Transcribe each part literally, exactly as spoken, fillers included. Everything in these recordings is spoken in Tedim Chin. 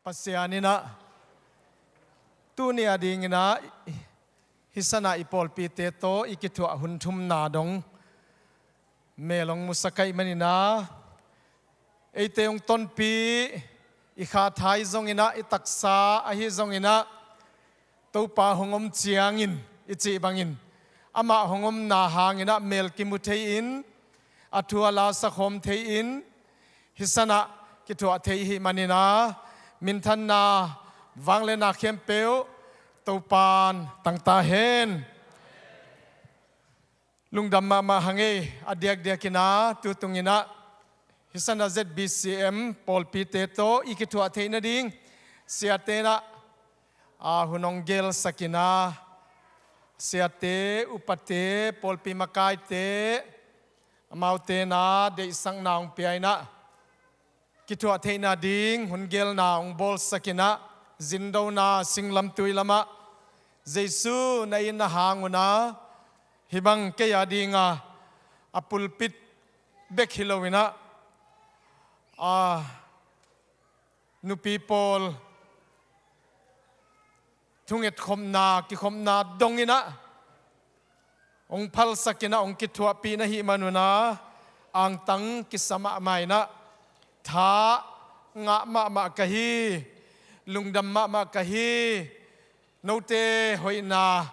Pasian in ah tuni a dingin ah hih sanah i pawlpite tawh i kithuah hun thumna dong mel hong musak ahih manin ah, eite hong tonpih, i kha thai zongin ah, i taksa ahi zongin ah, Topa hong om ciangin i cih bangin, amah hong omna hangin ah mel kimu thei-in, a thu a la sakhawm thei-in, hih sanah kithuah thei i hih manin ah, minthanna, vangliatna khempeuh Topan tang ta hen. Lungdam mahmah hang ei, a diakdiakin ah, tu tungin ah hih sanah Z B C M pawlpite tawh i kithuah theih nading siate in ah, a, hun hong gelsakin ah, siate, upate, pawlpi makaite, amaute in ah deihsakna hong pia in ah, kithuah theihna ding hun gelna hong bawlsakin ah, zindona singlamtui lamah Jesu na in na hang un ah, hih bang kei a ding a, a pulpit bek hi loin ah, a, nupi pawl thungetkhopna, kikhopna dongin ah hong phalsakin ah, hong kithuahpih na hih man un ah, angtang kisa mahmah in ah, tha ngah mahmah ka hi, lungdam mahmah ka hi. Note hoihna,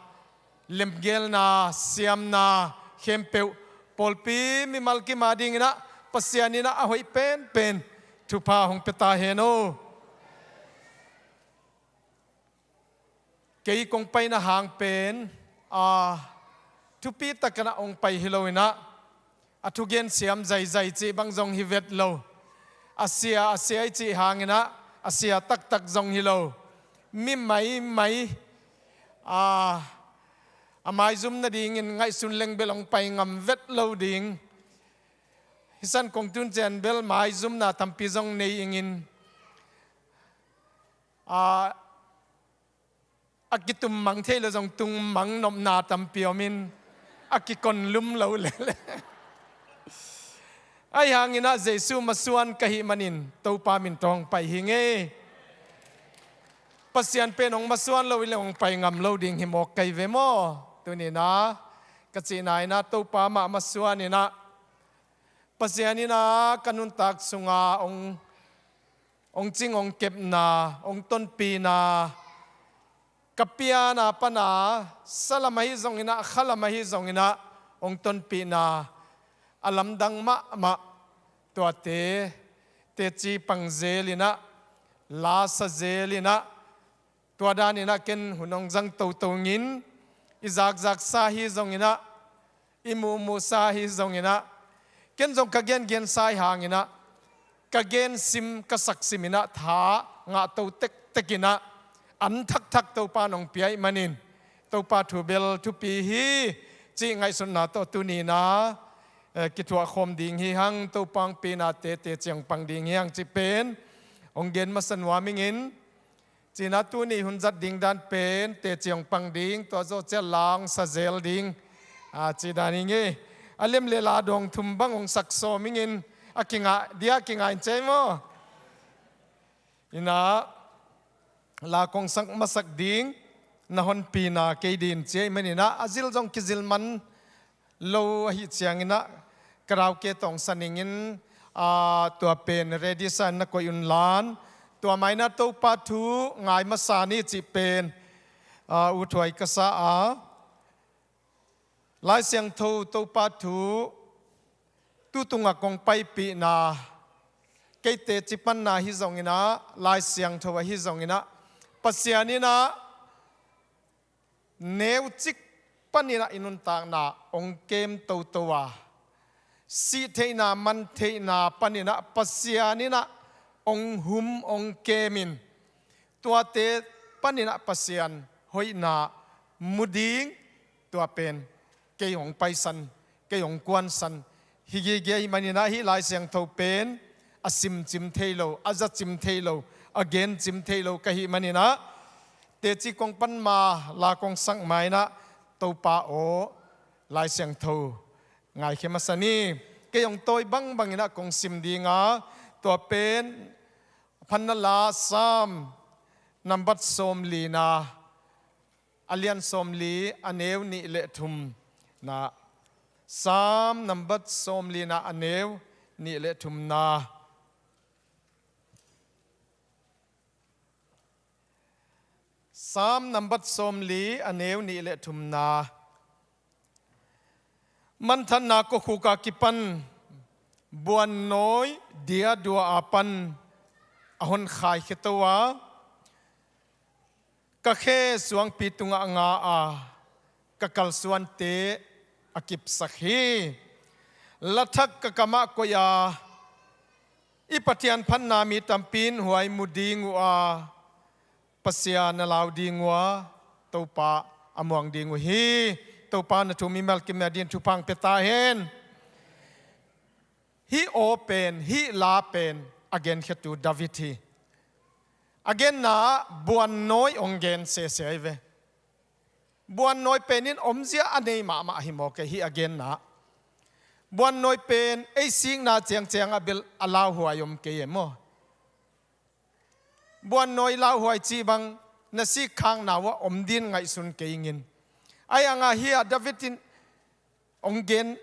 lemgelna, siamna khempeuh pawlpi mimal kim a dingin ah Pasian in ah a hoih penpen thupha hong pia ta hen aw. Kei kong paina hang pen, a, thupi takin ah hong pai hi loin ah, a thugen siam zaizai cih bang zong hi vet lo. A sia, a sia i cih hangin ah, a sia taktak zong hi lo. Mi maimai, a, a maizum nadingin ngaihsun leng bel hong pai ngam vet lo ding. Hih san kong tun ciang bel maizumna tampi zong nei ingin, a, a kitummang thei lo zong tungmang nopna tampi om in, a kikonlum lo lel. Ahi hangin ah Jesu masuan ka hih manin Topa min tawh hong pai hi ing ei. Pasian pen hong masuan lo hi leh hong pai ngam lo ding hi mawk ka hi ve maw? Tuni-in ah ka cihna in ah Topa mah masuan in ah, Pasian in ah ka nuntak sunga hong, hong cing, hong kepna, hong tonpihna, ka piana pana, salam ahi zongin ah, khalam ahi zongin ah, hong tonpihna a lamdang mahmah, tuate teci pang zel in ah, la sa zel in ah, tua danin ah ken hun hong zang toto ing in, i zakzaksa hi zongin ah, i muhmuhsa hi zongin ah, ken zong ka gengensa hi hangin ah, ka gensim, ka saksim in ah tha ngah to tektek in ah, an thakthak Topa in hong pia ahih manin, Topa thu bel thupi hi cih ngaihsutna tawh tuni-in ah, eh, kithuah khawm ding hi hang, Topa hong pihnate teci hong pang ding hi hang cih pen hong gen masa nuam ing in. Ci-in ah tuni hun zat ding dan pen teci hong pang ding, tua zawh ciang la hong sa zel ding, a, cih dan hi ing ei. A lem le la dawng thum bang hong sak sawm ing in, a kingah dia kingah in cei maw? In ah la kong sak masak ding, na honpina kei din ci ahih manin ah, a zil zong kizil man lo ahih ciangin ah, karaoke tawh hong sa ning in, a, tua pen ready sa in na koih un lan. Tua mah in ah Topa thu ngai masa ni cih pen, a, uthuai ka sa a, Lai Siangtho Topa thu tu tungah kong paipihna, kei teci panna hi zongin ah, Lai Siangtho ahi zongin ah, Pasian in ah neucik panin ah i nuntakna hong kem toto a, sih theihna, man theihna panin ah Pasian in ah hong hum, hong kem in, tuate panin ah Pasian hoihna mu ding, tua pen kei hong paisan, kei hong kuansan hi gige ahih manin ah, hih Lai Siangtho pen a simcim thei lo, a zacim thei lo, a gencim thei lo ka hih manin ah, teci kong pan ma, la kong sak ma in ah, Topa aw, Lai Siangtho ngaikhia masa ni. Kei hong tawi bangbang in ah kong sim ding a, tua pen Phatna la Sam nambat sawmlina, a lian sawmli, a neu nih le thumna. Sam nambat sawmlina, a neu nih le thumna. Sam nambat sawmli, a neu nih le thumna. Manthatna kokhuk a kipan buannawi dia dua a pan a hon khaikhia to a, ka khe suangpi tungah nga a, ka kalsuante a kipsak hi. Lathak ka kamah koih a, i Pathian phatna mi tampi in huai mu ding uh a, Pasian a lau ding uh a, Topa a muang ding uh hi. Topa na thu mimal kimna dingin thupha hong pia ta hen. Hih aw pen, hih la pen a genkhiatu David hi. A genna ah buannawi hong gen sese ahi ve. Buannawi pen in omzia a nei mahmah hi maw kei, hih a genna ah. Buannawi pen ei sikna ciangciang ah bel a lauhuai om kei e maw? Buannawi lauhuai cih bang na sikkhakna uh ah om ding ngaihsun kei ing. Ahi hangin hih a David in hong gen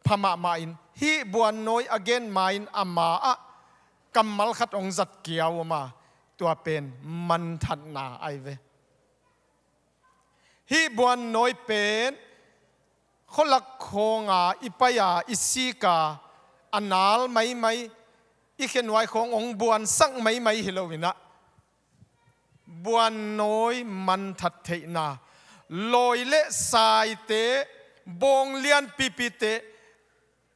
pha mahmah in, hih buannawi a gen ma-in ama ah kammal khat hong zat kiau om a, tua pen manthatna ahi ve. Hih buannawi pen khualak khawng a i pai a, i sik a, a nal maimai, i khenuai khawng hong buansak maimai hi lo in ah, buannawi manthat theihna, lawi le saite, bawng lianpipite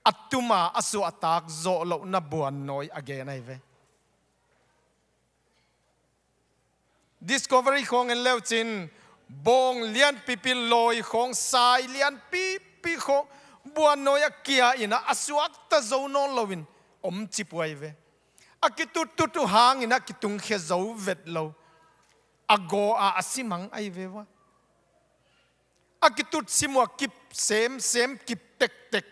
a tum a, a suahtak zawh lohna buannawi a gen ahi ve. Discovery khawng en le uh cin, bawng lianpipi, lawi khawng, sai lianpipi khawng buannawi ah kia in ah, a suakta zo nawn lo in om cip uh ahi ve. A kituttut uh hangin a kitungkhia zo vet lo. A gaw a, a si mang ahi ve ua. A kitutsim uh a kip semsem, kip tektek.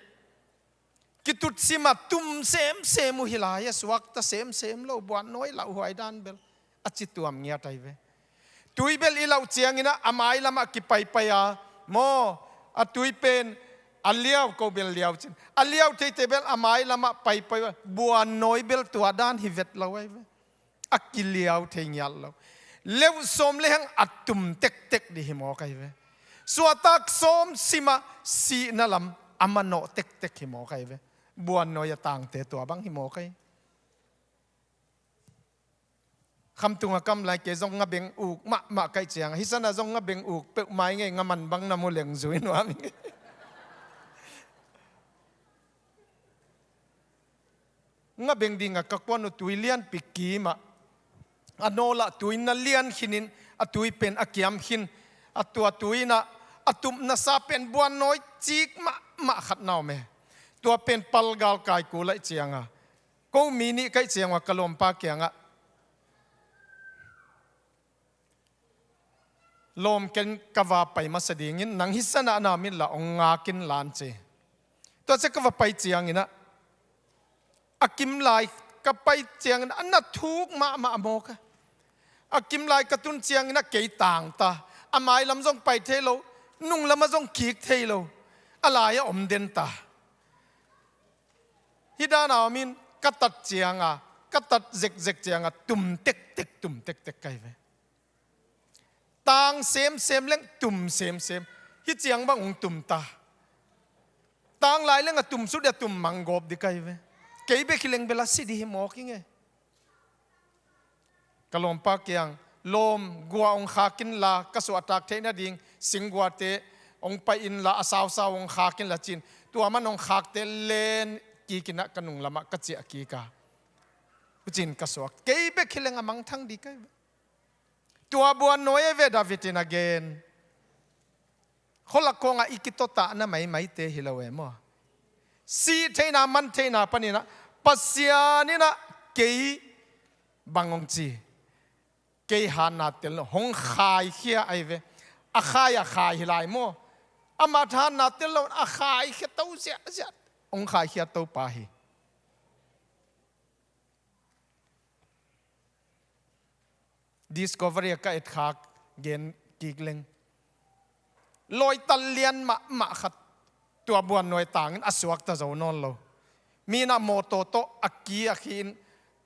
Kitutsim a tum semsem uh hi lai a, suakta semsem lo, buannawi lauhuai dan bel a ci tuam ngiat ahi ve. Tui bel i lauh ciangin ah a mailam ah kipaipai a, maw, a tui pen a liau, ko bel liau cin, a liau theite bel a mailam ah paipai a, buannawi bel tua dan hi vet lo ahi ve. A kiliau thei ngiat lo. Leuh sawm le hang a tum tektek ding hi mawk ahi ve. Suahtak sawm sim a sihna lam a manawh tektek hi mawk ahi ve. Buannawi a tangte tua bang hi mawk ahi. Khamtung a kam lai kei zong ngabeng uk mahmah ka hih ciang, hih san ah zong ngabeng uk peuhmah ing ei, nga man bang na mu leng zui nuam ing ei. Ngabeng ding a ka kuan uh tui lianpi kim ah, a nawl ah tui na lian khin in, a tui pen a kiam khin, a tua tui in ah a tupna sa pen buannawi cik mahmah khat na om e. Tua pen palgal kai kul ahih ciang a, ko mi nih ka hih ciang ua ka lawmpa kiang ah, lawm, ken ka va pai masa ding in, nang hih san ah na om inla hong ngak inla, an ci. Tua ciang ka va pai ciangin ah, a kim lai ka pai ciangin ah na thuk mahmah mawk a. A kim lai ka tun ciangin ah kei tang ta. A mailam zong pai thei lo, nunglam ah zong kik thei lo. A lai ah om den ta. Hih dan a om in ka tat ciang a, ka tat zekzek ciang a tum tektek, tum tektek ka hi ve. Tang semsem leng tum semsem. Hih ciang bang hong tum ta. Tang lai leng a tum sut a tum manggawp ding ka hi ve. Kei bek hi leng bel a si ding hi mawk ing e. Ka lawmpa kiang, lawm, gua hong khak inla, ka suahtak theih nading singguate hong pai inla, a sausau hong khak inla, ci-in tua man hong khakte len kik in ah ka nunglam ah ka ciah kik a, huci-in ka suak. Kei bek hi leng a mangthang ding ka hi ve. Tua buannawi ahi ve David in a gen. Khualak khawng ah i kitotahna maimaite hi lo e maw? Sih theihna, man theihna panin ah Pasian in ah kei bang hong ci, kei hatna tel lo, hong khaikhia ahi ve. A khai a khai hi lai maw? Amah hatna tel lo, a khaikhia to ziahziah, hong khaikhia Topa hi. Discovery a ka etkhak gen kik leng, lawital lian mahmah khat tua buannuai tangin a suakta zo nawn lo. Minah mawtaw tawh a ki a khi in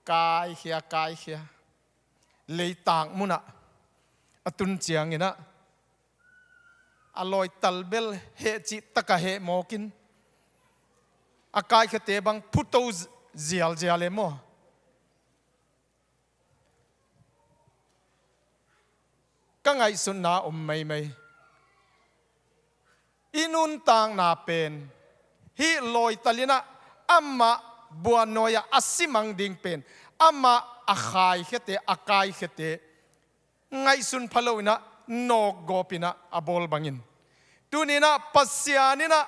kaikhia, kaikhia. Leitang munah a tun cianginah a lawital bel heh cih taka heh mawkin a kaikhiate bang phuto zialzial e maw? Ka ngaihsutna om maimai. I nuntakna pen hih lawital inah amah buannuai-ah a simang ding pen amah a khaikhiate, a kaikhiate ngaihsun pha lo inah nawkgawp inah a bawl bangin, tuni inah Pasian inah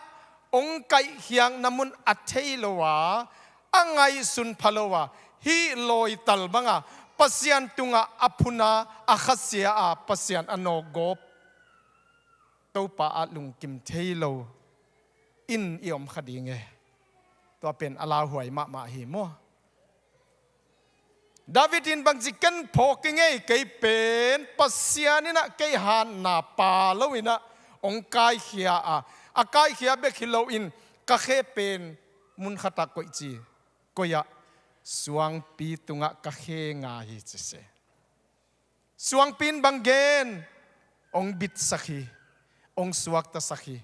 hong kaihkhiakna mun a thei lo a, a ngaihsun pha lo a, hih lawital banga Pasian tungah a phuna, a khasia a, Pasian a nawkgawp Topa ah lungkim thei lo in i om kha ding e. Tua pen a lauhuai mahmah hi maw? David in bangci, ken phawk i ngei, kei pen Pasian inah kei hanna pha lo inah hong kaikhia a, a kaikhia bek hi loin ka khe pen mun khatah koih ci, koih ah, suangpi tungah ka khe nga hi ci se. Suangpi in bang gen? Hong bitsak hi, hong suaktasak hi.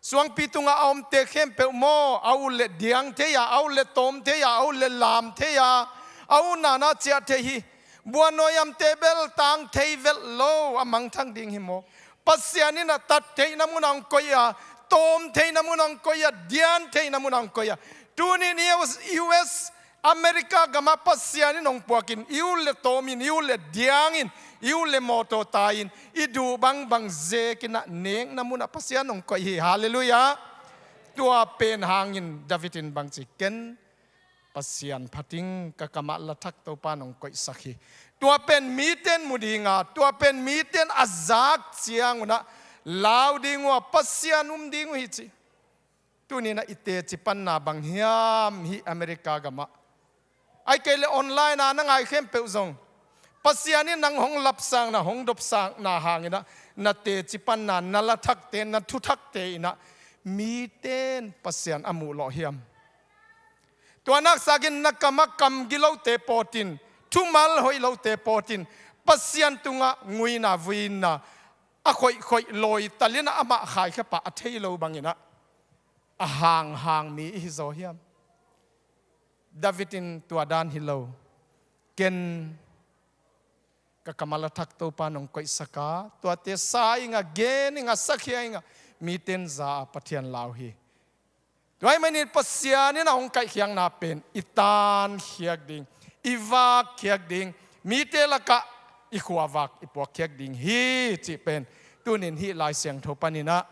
Suangpi tungah a omte khempeuh maw, a ut le diang thei a, a ut le tawm thei a, a ut le lam thei a, a utna na ciah thei hi. Buannuai amte bel tang thei velh lo, a mangthang ding hi maw? Pasian inah tat theihna munah hong koih a, tawm theihna munah hong koih a, dian theihna munah hong koih a. Tunin US, US America gamah Pasian in hong puakin, i ut le tawmin, i ut le diangin, i ut le mawtaw tai-in, i duh bangbang zekinah nekna munah Pasian hong koih hi. Halleluiah. Tua pen hangin David in bangci, ken Pasian phating, ka kamah lathak Topa in hong koihsak hi. Tua pen mite in mu dinga, tua pen mite in a zak ciangunah lau ding uh a, Pasian um ding uh hi ci. Tuninah i teci panna bang hiam hih America gamah? Ai kei le online a na ngai khempeuh zong, Pasian in nang hong lapsakna, hong dopsakna hanginah na teci panna, na lathakte, na thuthakte inah mite in Pasian a muh lawh hiam? Tua naksakin na kamah kam gilote pawtin, thumal hoih lote pawtin, Pasian tungah nguina vuina a khoihkhoih lawital inah amah khaikhiapa a thei lo banginah a hanghang mi i hi zaw hiam? David in tua dan hi lo. Ken ka kamah lathak Topa in hong koihsak a, tuate sa inga, gen inga, sakhia inga, mite in za a Pathian lau hi. Tua ahih manin Pasian inah hong kaihkhiakna pen i tankhiak ding, i vakkhiak ding, mite lakah i khuavak i puakkhiak ding hi cih pen tunin hih Lai Siangtho paninah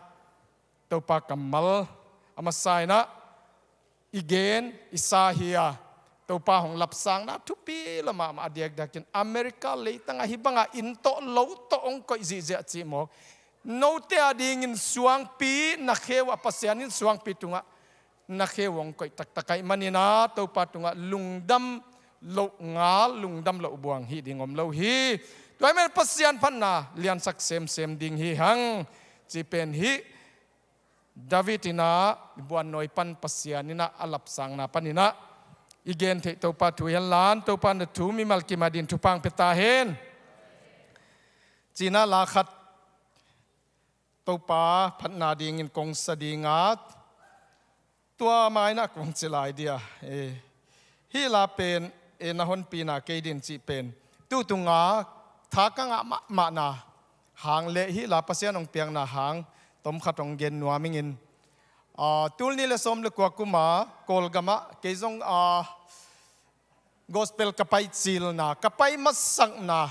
Topa kammal a masa inah i gen, i sa hi a, Topa hong lapsakna thupi lo mahmah a diakdiakin America leitangah hih bangah inn tawh lo tawh hong koih zihziah cih mawk. Note a dingin suangpi na khe uh a, Pasian in suangpi tungah na khe uh hong koih taktak ahih maninah Topa tungah lungdam loh ngal, lungdam loh buang hih ding om lo hi. Tua ahih manin Pasian phatna liansak semsem ding hi hang cih pen hih David inah buannuai pan Pasian inah a lapsakna paninah i gen theih Topa thu hi hen la, Topa na thu mimal kim a dingin thupha hong pia ta hen. Cinah la khat Topa phatna dingin kong sa dinga, tua mainah kong ci lai dia. Eh, hih la pen, eh, na honpina kei din cih pen tu tunga tha ka ngah mahmahna hang le hih la Pasian hong piakna hang tomkhat hong gen nuam ingin. Ah, tul nih le sawm le kua kuma Kawlgamah kei zong, ah, gospel ka paicilna, ka pai masakna,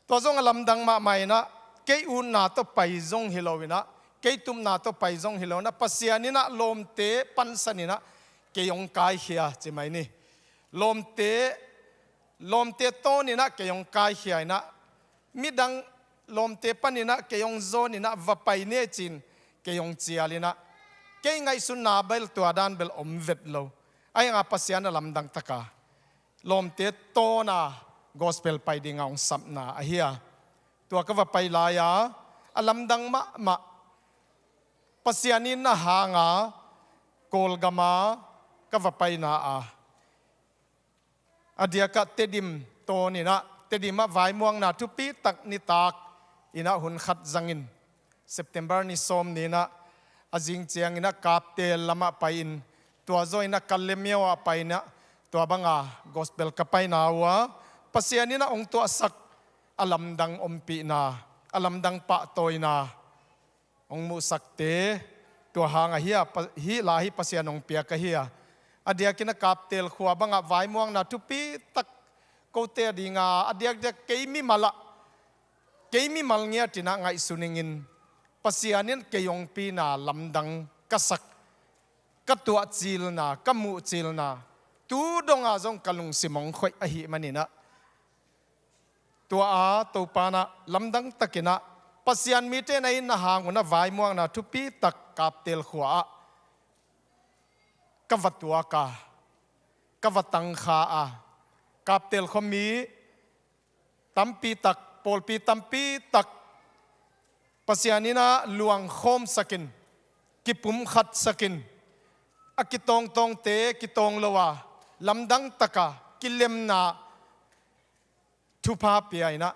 tua zong a lamdang mahmah inah, kei utna tawh pai zong hi lo inah, kei tupna tawh pai zong hi lo inah, Pasian inah lawmte pansan inah kei hong kaikhia ci mai ni. Lawmte, lawmte tawn inah kei hong kaikhia inah, midang lawmte paninah kei hong zawn inah va pai ni ci-in kei hong cial inah, kei ngaihsutna bel tua dan bel om vet lo. Ahi hanga Pasian a lamdang taka lawmte tawna gospel pai dinga hong sapna ahi a. Tua ka va pai lai-a, a lamdang mahmah, Pasian in na hanga Kawlgama ka va paina a, a diakah Tedim tawn inah, Tedim ah vaimuangna thupi tak nitak inah hun khat zangin, September ni sawm ni inah, a zing ciang inah Kaptel lamah pai-in, tua zaw inah Kallemiao ah pai inah, tua banga gospel ka paina uh a, Pasian inah hong tuahsak a lamdang ompihna, a lamdang pahtawina hong muhsakte, tua hang ahi a, pa-, hih la hi Pasian hong piak ahi a. A diakin a Kaptel khua bangah vaimuangna thupi tak kote a dinga, a diakdiak kei mimal ah, kei mimal ngiat inah ngaihsun ingin, Pasian in kei hong pina lamdang ka sak, ka tuahcilna, ka muhcilna, tu donga zong ka lungsim hong khoih ahih maninah, tua a Topa inah lamdang takinah, Pasian mite na hihna hang unah vaimuangna thupi tak Kaptel khua ah ka va tuak a, ka va tangkha a, Kaptel khuami tampi tak, pawlpi tampi tak, Pasian inah luangkhawmsakin, kipumkhatsakin, a kitawngtawngte kitawng lo a, lamdang taka kilemna thupha pia inah,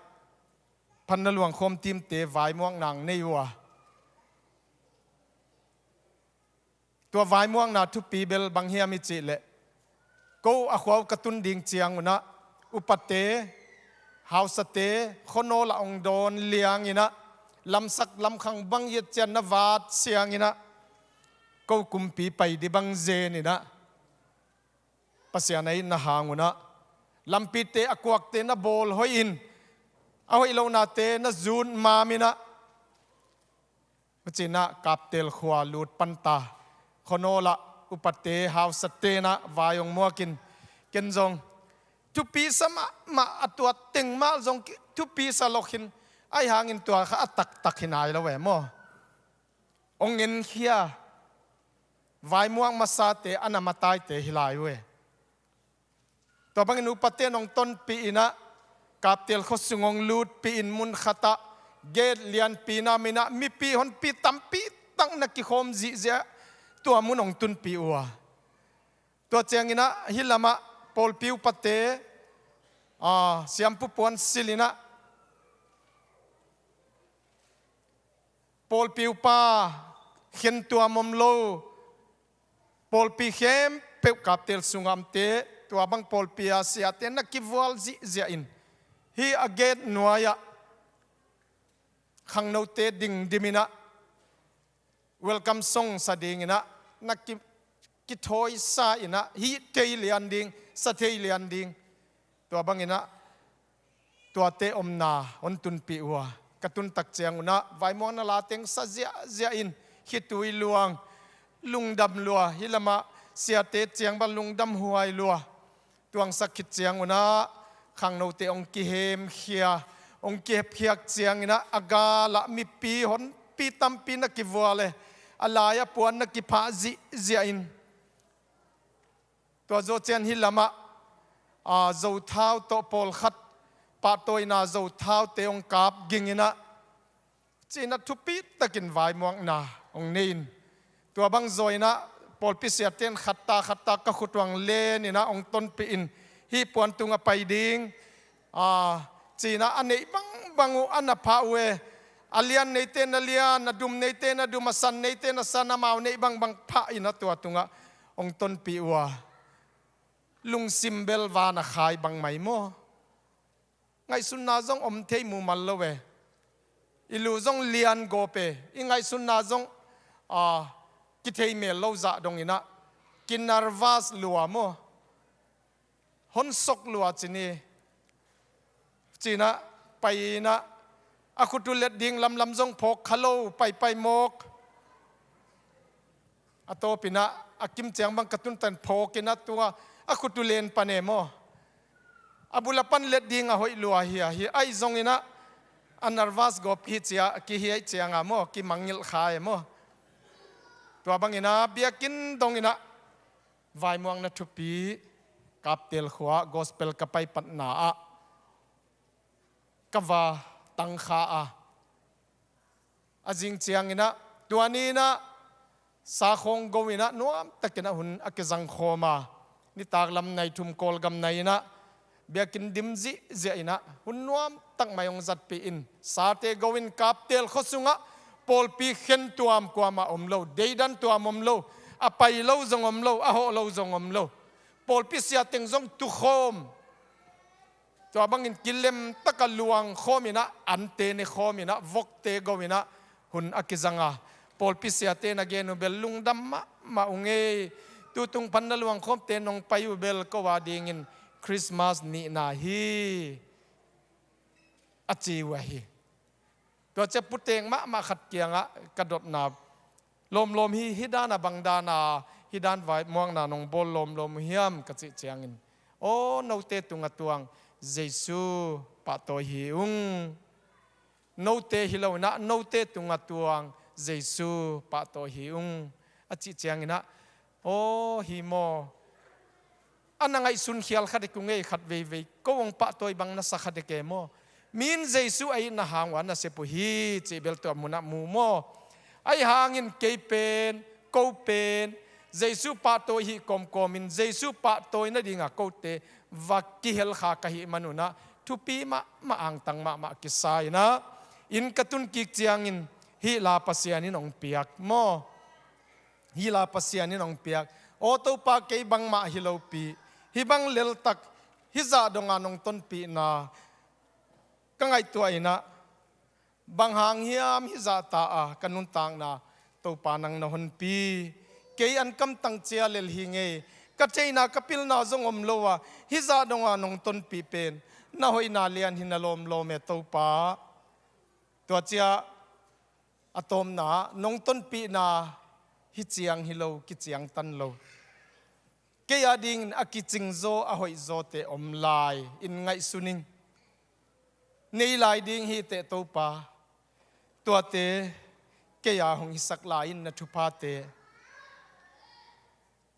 phatna luangkhawm teamte vaimuangna nei uh a. Tua vaimuangna thupi bel bang hiam i cih leh, ko a khua uh ka tun ding ciang unah, upate, hausate, khuanawl ah hong dawn liang inah, lamsak lamkhang bang i et ciang na vat siang inah, ko kumpi pai ding bang zen inah, Pasian a itna hang unah, lampite a kuakte na bawl hoih in, a hoih lohnate na zut mam inah, huci inah Kaptel khua lut panta, khuanawl ah upate, hausate inah vai hong muak in, ken zong thupi sa mahmah, a tuat teng mah zong ki-, thupi sa lok hin, ahi hangin tua kha a taktak hi nai lo e maw. Hong enkhia, vaimuang masate, a na mataite hi lai uh e. Tua bangin upate in hong tonpih inah, Kaptel khuasung hong lutpih in, mun khatah gate lianpi nam inah, mipi honpi tampi tak na kikhawm zihziah, tua mun hong tunpih uh a. Tua ciang inah hih lamah pawlpi upate, a, siampu puan sil inah, pawlpi upa khentuam om lo, pawlpi khempeuh Kaptel sungah omte, tua bang pawlpi a siate na kivual zihziah in, hih a gate nuai-ah khangnote dingdim inah, welcome song sa ding inah, na ki-, kithawisa inah, hih thei lian ding, sa thei lian ding. Tua bang inah, tuate omna hong tunpih uh a. Ka tuntak ciang unah, vaimuangna lateng sa ziahziah in, khitui luang, lungdam lua, hih lamah siate ciang bang lungdam huai lua. Tuangsak khit ciang unah, khangnote hong kihemkhia, hong kihepkhiak ciang inah, a galah mipi honpi tampi na kivual e, a lai-ah puan na kiphah zihziah in. Tua zawh ciang hih lamah, a, zothau tawh pawlkhat pahtawina zothaute hong kap ging inah, ci inah thupi takin vaimuangna hong nei in. Tua bang zaw inah pawlpi siate in khatta khatta ka khut uh hong len inah hong tonpih in, hih puan tungah pai ding, a, ci inah a neih bangbang uh a na phah uh e. A lian neite na lian, a dum neite na dum, a san neite na san, amau neih bangbang phah inah tua tungah hong tonpih uh a. Lungsim bel van a khai bang mai maw. Ngaihsutna zong om thei mumal lo e. I lu zong lian gawp e. I ngaihsutna zong, a, kithei mel lo zah dong inah, kinervous lua maw. Hon sok lua ci ni. Ci inah, pai inah, a khut uh let ding lamlam zong phawk kha lo, paipai mawk. A tawp inah, a kim ciang bang ka tun tan phawk inah tua, a khut uh len pan e maw. A bul a pan let ding a hoih lua hi a hi, ahi zong inah, a nervous gawp hi cia, a kihiai ciang a maw, kimangngilh kha e maw. Tua bang inah, biakinn dong inah, vaimuangna thupi, Kaptel khua gospel ka paipatna ah, ka va tangkha a. A zing cianginah tua ni-inah sakhawng go-inah nuamtakinah hun a kizangkhawm a, nitak lam nai thum Kawlgam nai-inah biakinn dim zihziah inah hun nuamtak mai hong zatpih in, sate go-in Kaptel khua sungah pawlpi khentuam kuamah om lo, deidantuam om lo, a pai lo zong om lo, a hawh lo zong om lo. Pawlpi siateng zong tukhawm, tua bangin kilemtaka luangkhawm inah, ante nekhawm inah, vokte go-inah hun a kizang a. Pawlpi siate na gen uh bel lungdam mahmah ung ei. Tutung pan na luangkhawmte nong pai uh bel ko a dingin Christmas nihna hi, a ci uh ahi. Tua ciah puteng mahmah khat kiangah ka dotna, lawmlawm hi, hih dana bang dana, hih dan vai muakna nong bawl lawmlawm uh hiam ka cih ciangin, aw, note tungah tuang Jesu pahtawi hi ung. Note hi lo inah, note tungah tuang Jesu pahtawi hi ung, a cih cianginah, aw, hi maw? A na ngaihsun khial kha dek ung ei, khat veivei ko hong pahtawi bang na sa kha dek e maw? Mi in Jesu a itna hang uh a nasep uh hi cih bel tua munah mu maw? Ahi hangin kei pen, ko pen Jesu pahtawi hih kawmkawmin Jesu pahtawi nadinga kote va kihelkha ka hih manunah thupi mahmah, angtang mahmah kisa inah, inn ka tun kik ciangin hih la Pasian in hong piak maw? Hih la Pasian in hong piak. Aw Topa, kei bangmah hi lopi, hih bang leltak, hih zah donga nong tonpihna ka ngaihtuah inah, bang hang hiam hih zahta a ka nuntakna Topa nang na honpi? Kei an kamtang cia lel hi ngei, ka theihna ka pilna zong om lo a, hih zah donga nong tonpih pen na hoihna lian hi, na lawmlawm e Topa. Tua ciah a tawpna, nong tonpihna hih ciang hi lo, kiciangtan lo. Kei a dingin a kicingzaw, a hoihzawte om lai in ngaihsun ing. Nei lai ding hi teh Topa, tuate kei a hong hisak lai in na thuphate,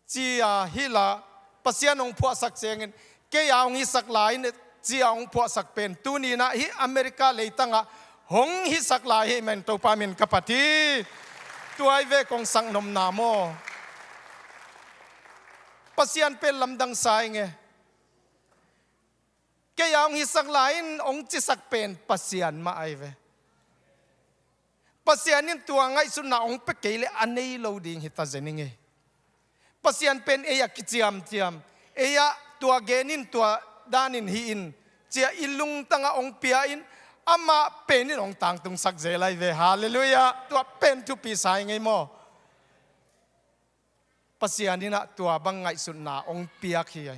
cia hih la Pasian hong phuahsak ciangin, kei a hong hisak lai in cia hong phuahsak pen tuninah hih America leitangah hong hisak lai hi, amen, Topa min ka phat hi. Tua hi ve kong sak nopna maw? Pasian pen lamdang sa ing e. Kei a hong hisak lai in hong cisak pen Pasian mah ahi ve. Pasian in tua ngaihsutna hong pia kei leh a nei lo ding hi ta zen ing e. Pasian pen ei a kiciamciam, ei a tua gen in, tua danin hi in, cia i lungtangah hong pia in, amah pen in hong tangtungsak zel ahi ve. Halleluiah. Tua pen thupi sa ing ei maw? Pasian in ah tua bang ngaihsutna hong piak hi.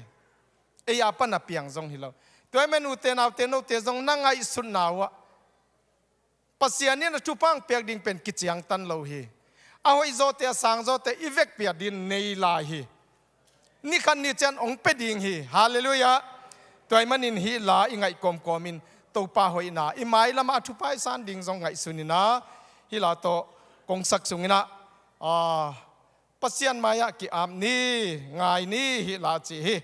Ei a pan a piang zong hi lo. Tua hi man ute naute, note zong na ngaihsutna uh ah Pasian in a thupha hong piak ding pen kiciangtan lo hi. A hoihzawte, a sangzawte i vekpi a din nei lai hi. Ni khat ni ciang hong pia ding hi. Halleluiah. Tua hi manin hih la i ngaih kawmkawmin Topa hoihna i mailamah a thupha i san ding zong ngaihsun inah, hih la tawh kong sak sung inah, a, Pasian mai-ah ki-ap ni, ngai ni, hih la ci hi.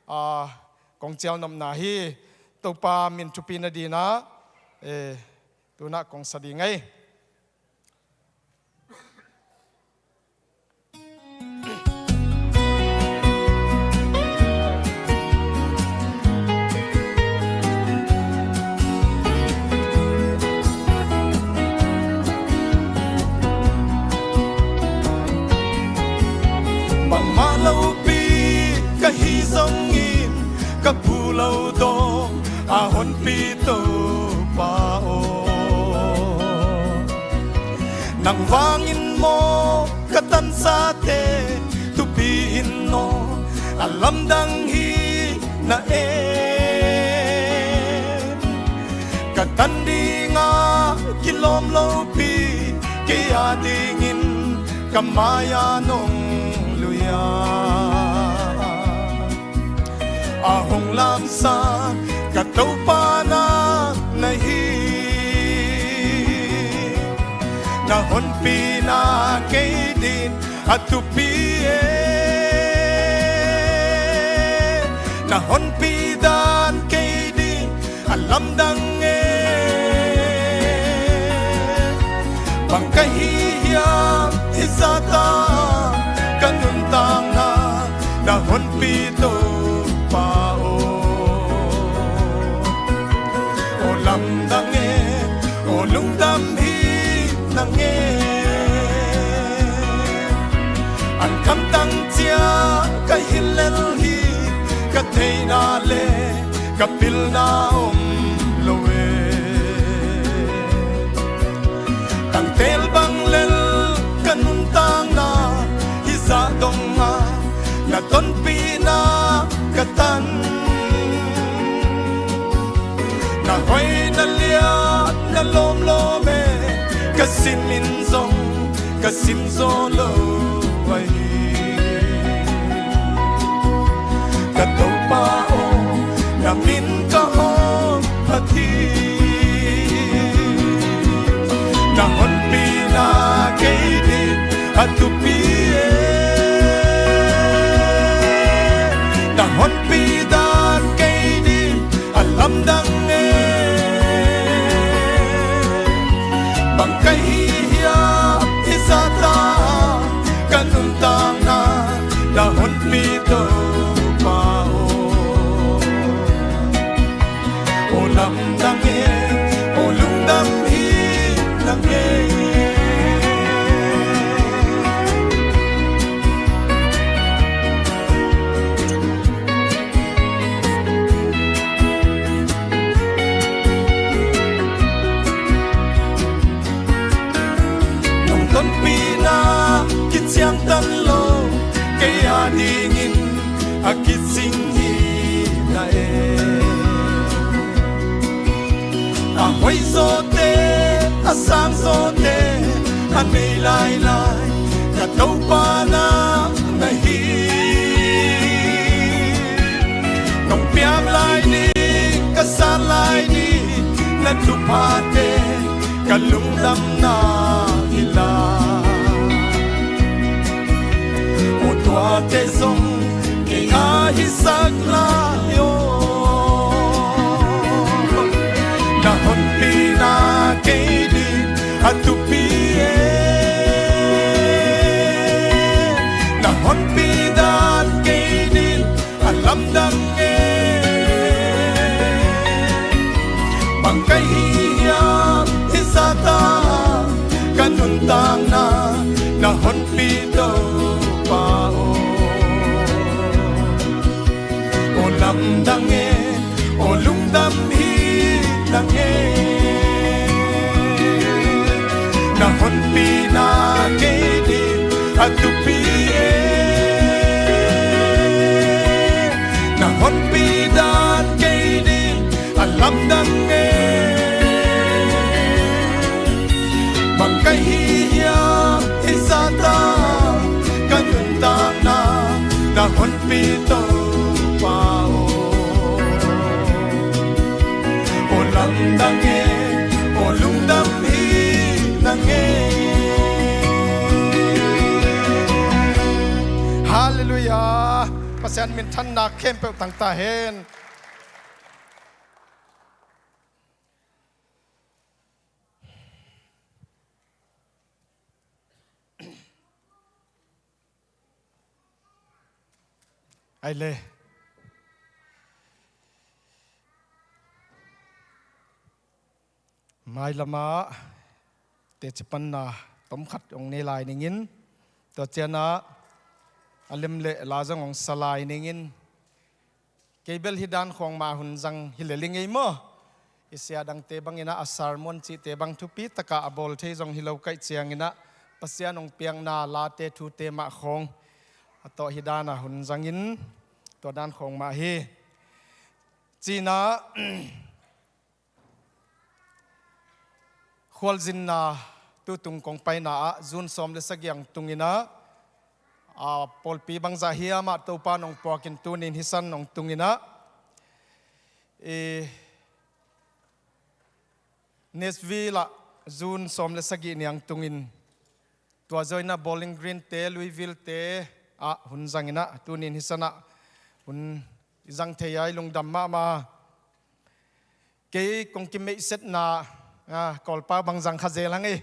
A, kong cialnopna hi. Topa min thupi nadinah, e, tunah kong sa ding ei. Bangmah lopi ka hi zongin ka pu lo dawng a honpi Topa aw, nang vangin maw ka tansate thupi in aw, a lamdang hi na em. Ka tan dinga kilawm lopi, kei a dingin ka mai-a nong lui a, a hong lamsang ka Topa na na hi. Na honpina kei din a thupi e, na honpi dan kei din a lamdang e. Bang ka hih hiam hih zahta, ka nuntakna na honpi Topa aw. Aw lamdang e, aw lungdam hi nang e. An kamtang ciang ka hi lel hi, ka theihna le ka pilna om lo e. Tangtel bang lel ka nuntakna, hih zah dongah na tonpihna ka tan. Na hoih na liat na lawmlawm e, ka simin zong ka sim zaw lo ahi. Ka Topa aw, na min ka hawm phat hi. Na honpina kei ding a thupi e. Na honpi dan kei ding a lamdang e. Bang ka hih hiam hih zahta, ka nuntakna na honpi Topa aw. Aw lamdang e, aw lungdam hi nang e. Nong tonpihna kiciangtan lo, kei a dingin a kicing hi na e. A hoih zawte, a sang zawte a nei lailai, ka Topa na na hi. Nong piang lai ding, ka sat lai ding, na thuphate ka lungdamna hi lai. Aw tuate zong kei a hisak lai aw. Na honpina kei ding a thupi e. Na honpi dan kei ding a lamdang e. Bang ka hih hiam hih zahta, ka nuntakna na honpi Topa aw. Aw lamdang e, aw lungdam hi nang e. Na honpina kei ding a thupi e. Na honpi dan kei ding a lamdang e. Bang ka hih hiam hih zahta, ka nuntakna na honpi Topa aw. Aw lamdang e, aw lungdam hi nang e. Halleluiah. Pasian minthanna khempeuh tang ta hen. Ai le. Mailamah teci panna tomkhat hong nei lai ningin, tua cianah a lem le la zong hong sa lai ningin, kei bel hih dan khawng mah hun zang hi lel ing ei maw. I sia dangte banginah a sermon cihte bang thupi takah a bawl thei zong hi lo kaih cianginah Pasian hong piakna late thute mah khawng a tawh hih danah hun zangin tua dan khawng mah hi. Cinah khualzinna tutung kong paina ah June sawm le sagih ang tunginah, a, pawlpi bangzah hiamah Topa nong puakin tunin hih san nong tunginah, i, Nashville ah June sawm le sagih ni ang tungin tua zawinah Bowling Green te, Louisville te ah hun zanginah tunin hih sanah hun i zang thei a i lungdam mahmah. Kei kong kimeihsetna, a, Kawlpa bang zang kha zel hang e.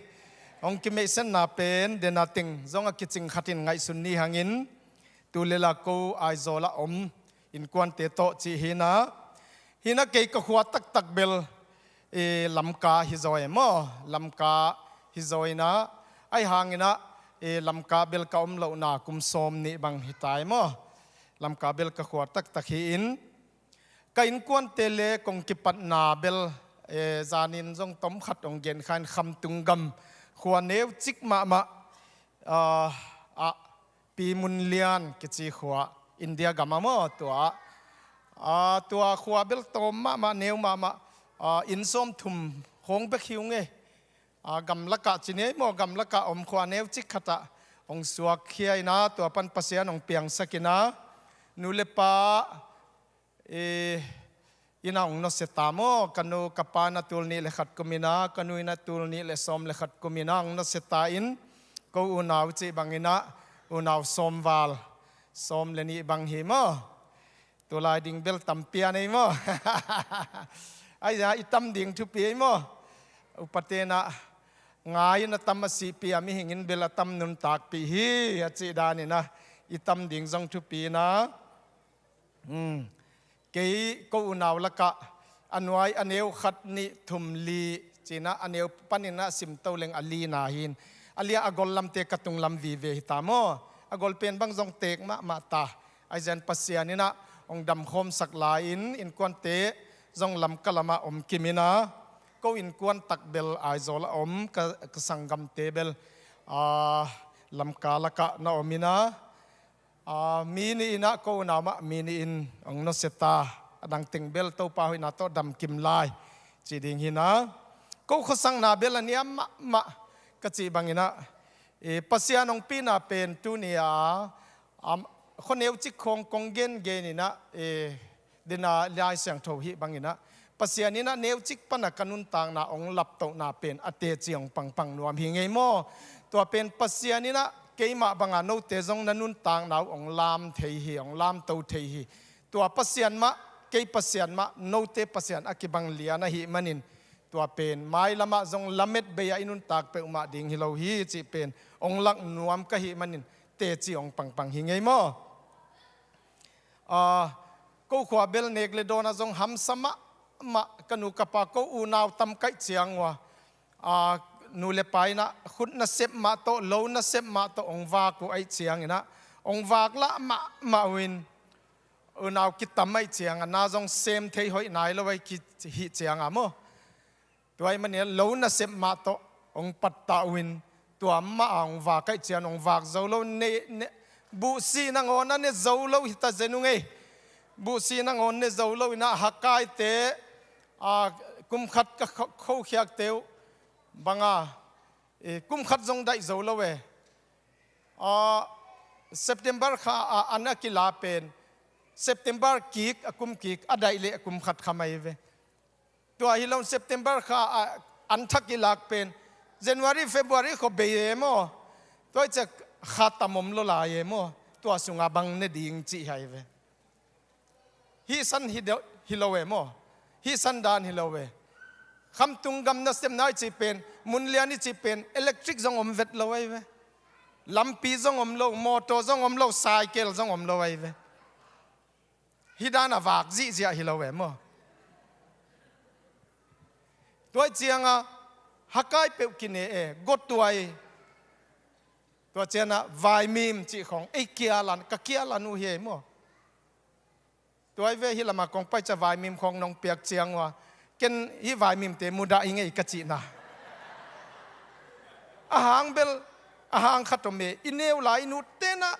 Hong kimeihsetna pen dena teng zong a kicing khatin ngaihsun ni hangin, tu le la ko Aizawl a om innkuante tawh cih hi na. Hi na kei ka khua taktak bel, e, Lamka hi zaw e maw? Lamka hi zaw hi na. Ahi hangin ah, e, Lamka bel ka om lohna kum sawm nih bang hi ta e maw? Lamka bel ka khua taktak hi in, ka innkuante le kong kipatna bel, e, zanin zong tom khat hong gen kha in, Khamtung gam khua neu cik mahmah, a, ah, Pi Mun Lian kici khua, India gam a maw, tua ah, a, tua khua bel tawm mahmah, neu mahmah, a, inn sawm thum khawng bek hi ung e. A, gamlakah ci ni ei maw, gamlakah om khua neu cik khatah hong suakkhia in ah, tua pan Pasian hong piangsak in ah, nu le pa, e, inn ah hong nusia ta maw. Ka nu ka pa in ah tul nih le khat kum in ah, ka nu in ah tul nih le sawm le khat kum in ah hong nusia ta in, ko unau cih bangin ah unau sawm val, sawm le nih bang hi maw. Tulai ding bel tampi a nei maw? Ahi zongin i tam ding thupi ei maw? Upate in ah ngai in a tam a sihpih a, mihing in bel a tam nuntakpih hi a cih danin ah i tam ding zong thupi in ah. Hmm. Kei ko unau lakah a nuai a neu khat nih thum li ci in ah, a neu panin ah simto leng a li na hi in, a li ah a gol lamte ka tung lam vive hi ta maw. A gol pen bang zong teek mahmah ta. Ahi zongin Pasian in ah hong damkhawmsak lai-in innkuante zong Lamka lamah om kim in ah, ko innkuan tak bel Aizawl a om, ka, ka sanggamte bel, a, Lamka lakah na om in ah, a, mi nih in ah ko unau mah mi nih in hong nusia ta. A dang teng bel Topa hoihna tawh dam kim lai ci ding hi in ah, ko khuasakna bel a niam mahmah ka cih bangin ah, e, Pasian hong pina pen tuni a, am, khuaneu cik khawng kong gengen in ah, e, dena Lai Siangtho hih bangin ah, Pasian in ah neu cik pan a ka nuntakna hong laptohna pen a teci hong pangpang nuam hi ngei maw? Tua pen Pasian in ah keimah banga note zong na nuntakna uh hong lam thei hi, hong lamto thei hi. Tua Pasian mah, kei Pasian mah, note Pasian a kibang lian ahih manin, tua pen mailamah zong lamet bei-a i nuntak peuhmah ding hi lo hi cih pen hong lak nuam ka hih manin, teci hong pangpang hi ngei maw? A, ko khua bel nek le dawn ah zong hamsa mahmah, ka nu ka pa ko unau tam ka hih ciang uh a, a, nu le pa in ah khut nasep mah tawh, lo nasep mah tawh hong vak uh ahih ciangin ah, hong vak lah mahmah uh in, unau kitam ahih ciang a na zong sem thei hoih nai lo ahih ki-, hih ciang a maw. Tua ahih manin lo nasep mah tawh hong pattah uh in, tua mah a hong vak ahih ciang hong vak zo lo, ne, ne, buhsih nangawn a ne zo lo hi ta zen uh ngei. Buhsih nangawn ne zo lo in ah, Hakaite, a, kum khat ka kho-, khokhiakte uh banga, e, kum khat zong daih zo lo e. A, September kha a an a kila pen, September kik, a kum kik a daih leh a kum khat kha mai ve. Tua hi lo in September kha a an thak i lak pen January, February khaw bei e maw? Tua hi ciah kha tam om lo lai e maw? Tua sungah bang ne ding cih hi ve. Hih san hi de-, hi lo e maw? Hih san dan hi lo e. Khamtung gam nasepna i cih pen, Mun Lian i cih pen, electric zong om vet lo ahi ve. Lampi zong om lo, mawtaw zong om lo, cycle zong om lo ahi ve. Hih dan a vak zihziah hi lo e maw? Tua ciangah Hakai peuh kine e, Gotuai. Tua ciangah Vaimim cih khawng, ei kial an, ka kial an uh hi e maw? Tua hi ve, hih lamah kong pai ciah Vaimim khawng nong piak ciang uh a, ken hih Vaimimte mudah hi ngei ka cihna. A hang bel, a hang khat om e, i neu lai i nuhte in ah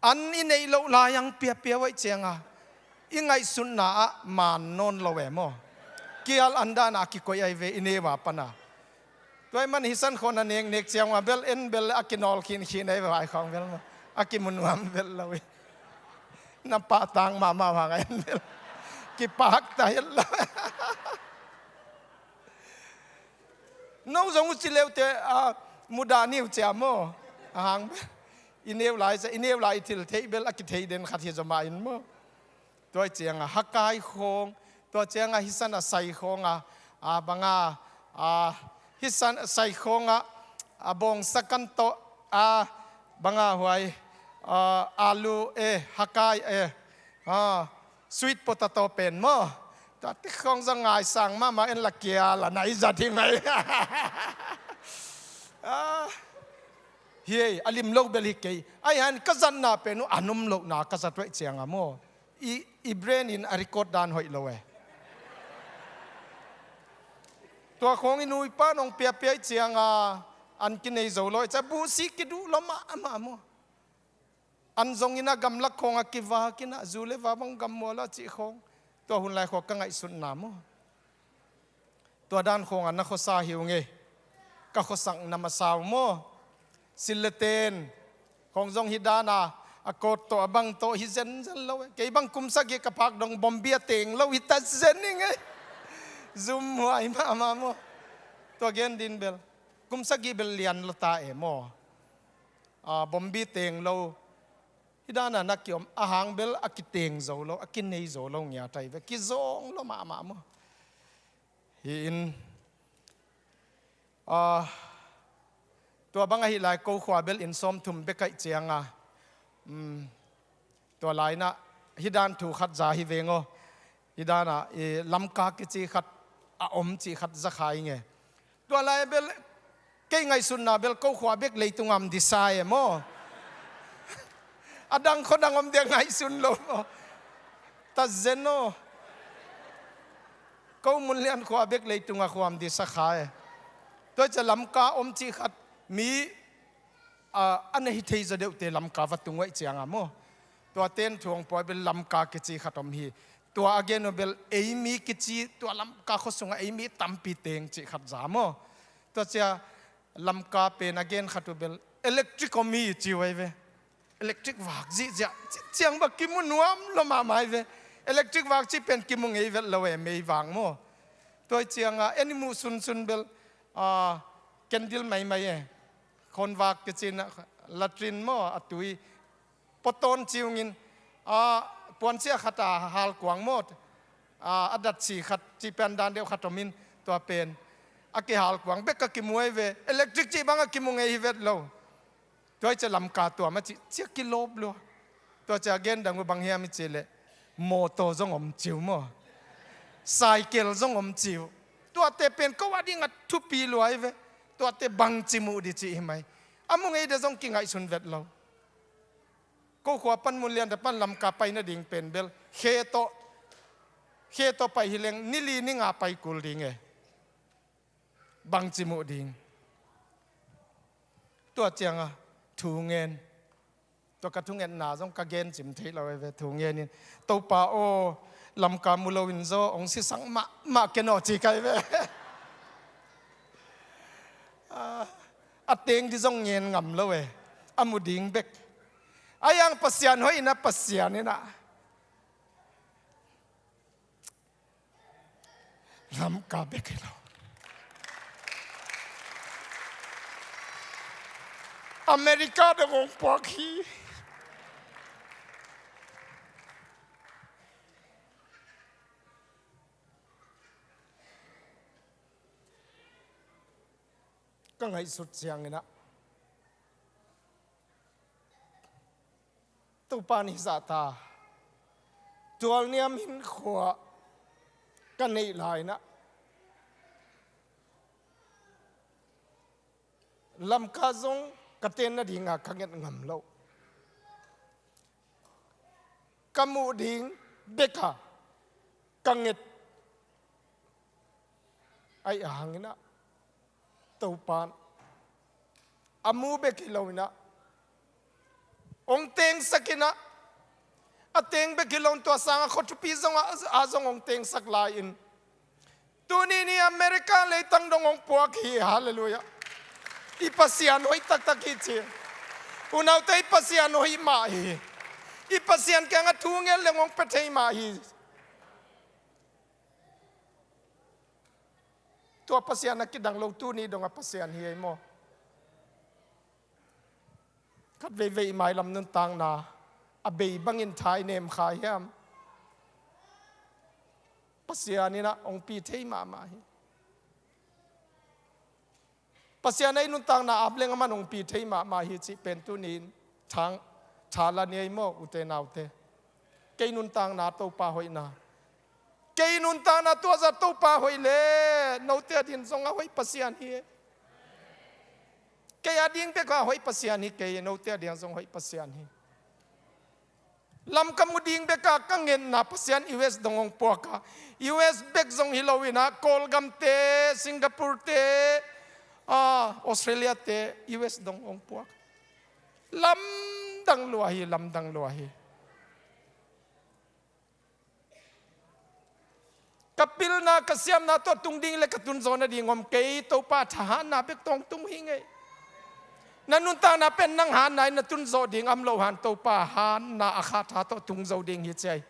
an i neih loh lai ang piapia uh ahih ciangah, i ngaihsutna ah man nawn lo e maw? Kial an dan a kikoih ahi ve, i neu a pan a. Tua ahih man hih san khawng a neknek ciang uh a bel, en bel a kinawl khinkhin ahi ve, vai khawng bel maw? A kimu nuam bel lo hi. Na pahtang mahmah uh hang a en bel kipak ta het lo. No zong uh ci leute, a, mudah ni uh ciah maw? A hang bel i neu lai ciah, i neu lai i thil theih bel a kitheih den khat hi zaw mah in maw? Tua ciangah Hakai khawng, tua ciangah hih san a Sai khawng a, a, banga, a, hih san a Sai khawng a, A bawngsa kan tawh, a banga huai, a, alu e, hakai e, a, sweet potato pen maw. Tuate khawng zong ngaisang mahmah en la kia la nai zat hi mai. A, hi ei, a lim lo bel hi kei. Ai han ka zatna pen uh a num lohna ka zat uh aih cianga maw. I, i brain in a record dan hoih lo e. Tua khawng i nuipa nong piapia aih cianga an kinei zo lo e. Ca buhsi kiduh lo mahmah maw. An zongin a gamlak khawng a kivak in a zu le va bang gam mual a cih khawng. Tua hun lai khawng ka ngaihsutna maw. Tua dan khawng a na khuasa hi ung e. Ka khuasak na masa uh maw. Sil le ten khawng zong hi dan a, a kawt tawh a bang tawh hi zenzen lo e. Kei bang kum sagih ka phak dong bombi a teng lo hi ta zen ing e. Zum huai mahmah maw. Tua gen din bel kum sagih bel lian lo ta e maw. A, bombi teng lo. Hi dan a na kiom a hang bel a kiteng zo lo, a kinei zo lo ngiat ai ve. Kizawng lo mahmah maw. Hi in, a, tua bang ahi lai ko khua bel inn sawmthum bek aih cianga, um, tua lai in a hi dan thu khat za hi veng aw. Hi dan a, i, Lamka kici khat a om cih khat za kha ing e. Tua lai bel kei ngaihsutna bel ko khua bek leitung a om disa e maw. A dang khua dang om dia ngaihsun lo maw. Ta zen aw. Ko Munlian khua bek leitung a khua om disa kha e. Tua ciang Lamka om cih khat mi, a, a na hi thei zaw deuhte Lamka va tung uh aih cianga maw. Tua ten thuang pua bel Lamka kici khat om hi. Tua a gen uh bel ei mi kici, tua Lamka khua sungah ei mi tampi teng cih khat za maw. Tua ciang Lamka pen a gen khat uh bel electric om hi ci uh ai ve. Electric vak zihziah ci-, ciang bang kimu nuam lo mahmah ai ve. Electric vak cih pen kimu ngei vet lo e, mei vak maw. Tua aih cianga en i muh sunsun bel, a, candle maimai e. Khawnvak kici in a, latrine maw, a tui pawtawn ci ung in, a, puansia khat a halkuang maw, a, a datsi khat cih pen dan deuh khat om in tua pen a kihalkuang bek ka kimu ai ve. Electric cih bang a kimu ngei hi vet lo. Tua aih ciang Lamka tua mah cih ciang kilawp lua. Tua ciang a gen dang uh bang hiam i cih leh mawtaw zong om ci uh maw. Cycle zong om ci uh. Tuate pen ko a dingah thupi lua ai ve. Tuate bangci muh di cih hi mai. A mu ngei dia zong kingaihsun vet lo. Ko khua pan Munlian ta pan Lamka pai nading pen bel khe tawh, khe tawh pai hi leng ni li ni nga pai kul ding e. Bangci muh ding. Tua cianga thu ngen. Tua ka thungetna zong ka gen cim thei lo e ve, thu ngen in. Topa aw, Lamka mu lo in zaw hong sisak mahmah ken aw ci kai ve. A, a teng di zong ngen ngam lo e. A mu ding bek. A yang Pasian hoih in a, Pasian in a. Lamka bek hi lo. America dong hong puak hi. Ka ngaihsut ciangin a, Topa in hih zah ta tualniam hinkhua ka neih lai-in a, Lamka zong ka ten nadinga ka nget ngam lo. Ka muh ding beka ka nget aih hangin a, Topa in a mu bek hi lo-in a, hong tengsak in a, a teng bek hi lo-in tua sangin khua thupi zong a, a zong hong tengsak lai-in, tuni ni America leitang dong hong puak hi. Halleluiah. I Pasian hoih taktak hi ci. Unaute, i Pasian hoih mah hi. I Pasian kiangah thu ngen leng hong pia thei mah hi. Tua Pasian a kidang lo tuni dong a Pasian hi ei maw? Khat veivei i mailam nuntakna a bei bangin tha i nem kha hiam? Pasian in a hong pi thei mahmah hi. Pasian a i nuntakna ap leng aman hong pi thei mahmah hi cih pen tuni-in thang tha la ni ei maw, ute naute? Kei nuntakna Topa hoihna, kei nuntakna tua zah Topa hoih le, note a din zong a hoih Pasian hi. Kei a ding bek a hoih Pasian hi kei, note a ding zong hoih Pasian hi. Lamkam uh ding bek a ka ngetna Pasian U S dong hong puak a, U S bek zong hi lo in ah, Kawlgam te, Singapore te, ah, Australia te, U S dong hong puak. Lamdang lua hi, lamdang lua hi. Ka pilna, ka siamna tawh tung ding le ka tun zawh nading om kei, Topa thahatna bek tawh tung hi ngei. Na nuntakna pen nang hatna in na tun zawh ding om lo han, Topa hatna a kha tha tawh tung zo ding hi ci ai.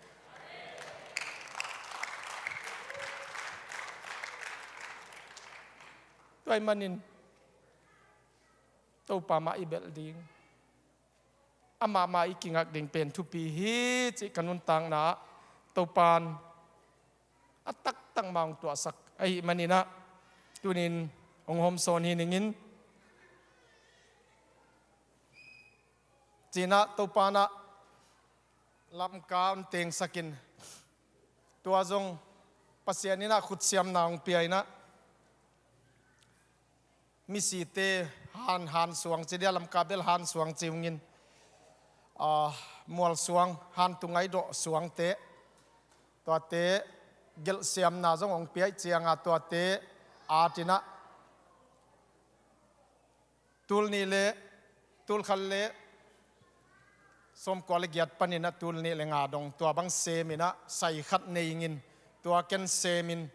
Tua ahih manin Topa mah i belh ding, amah mah i kingak ding pen thupi hi cih ka nuntakna ah Topan a taktak mah hong tuahsak ahih manin ah, tunin hong hawmsawn hi ning in, ci-in ah Topan ah Lamka hong tengsak in, tua zong Pasian in ah khutsiamna hong pia in ah, misite han, han suang ci dia, Lamka bel han suang ci ung in, ah, mual suang, han tungai dawh suangte, tuate gelhsiamna zong hong pia ahih ciang a, tuate at in ah, tul nih le, tul khat le sawmkua le giat panin ah tul nih le nga dong tua bang sem in ah, sai khat nei ing in, tua ken sem in,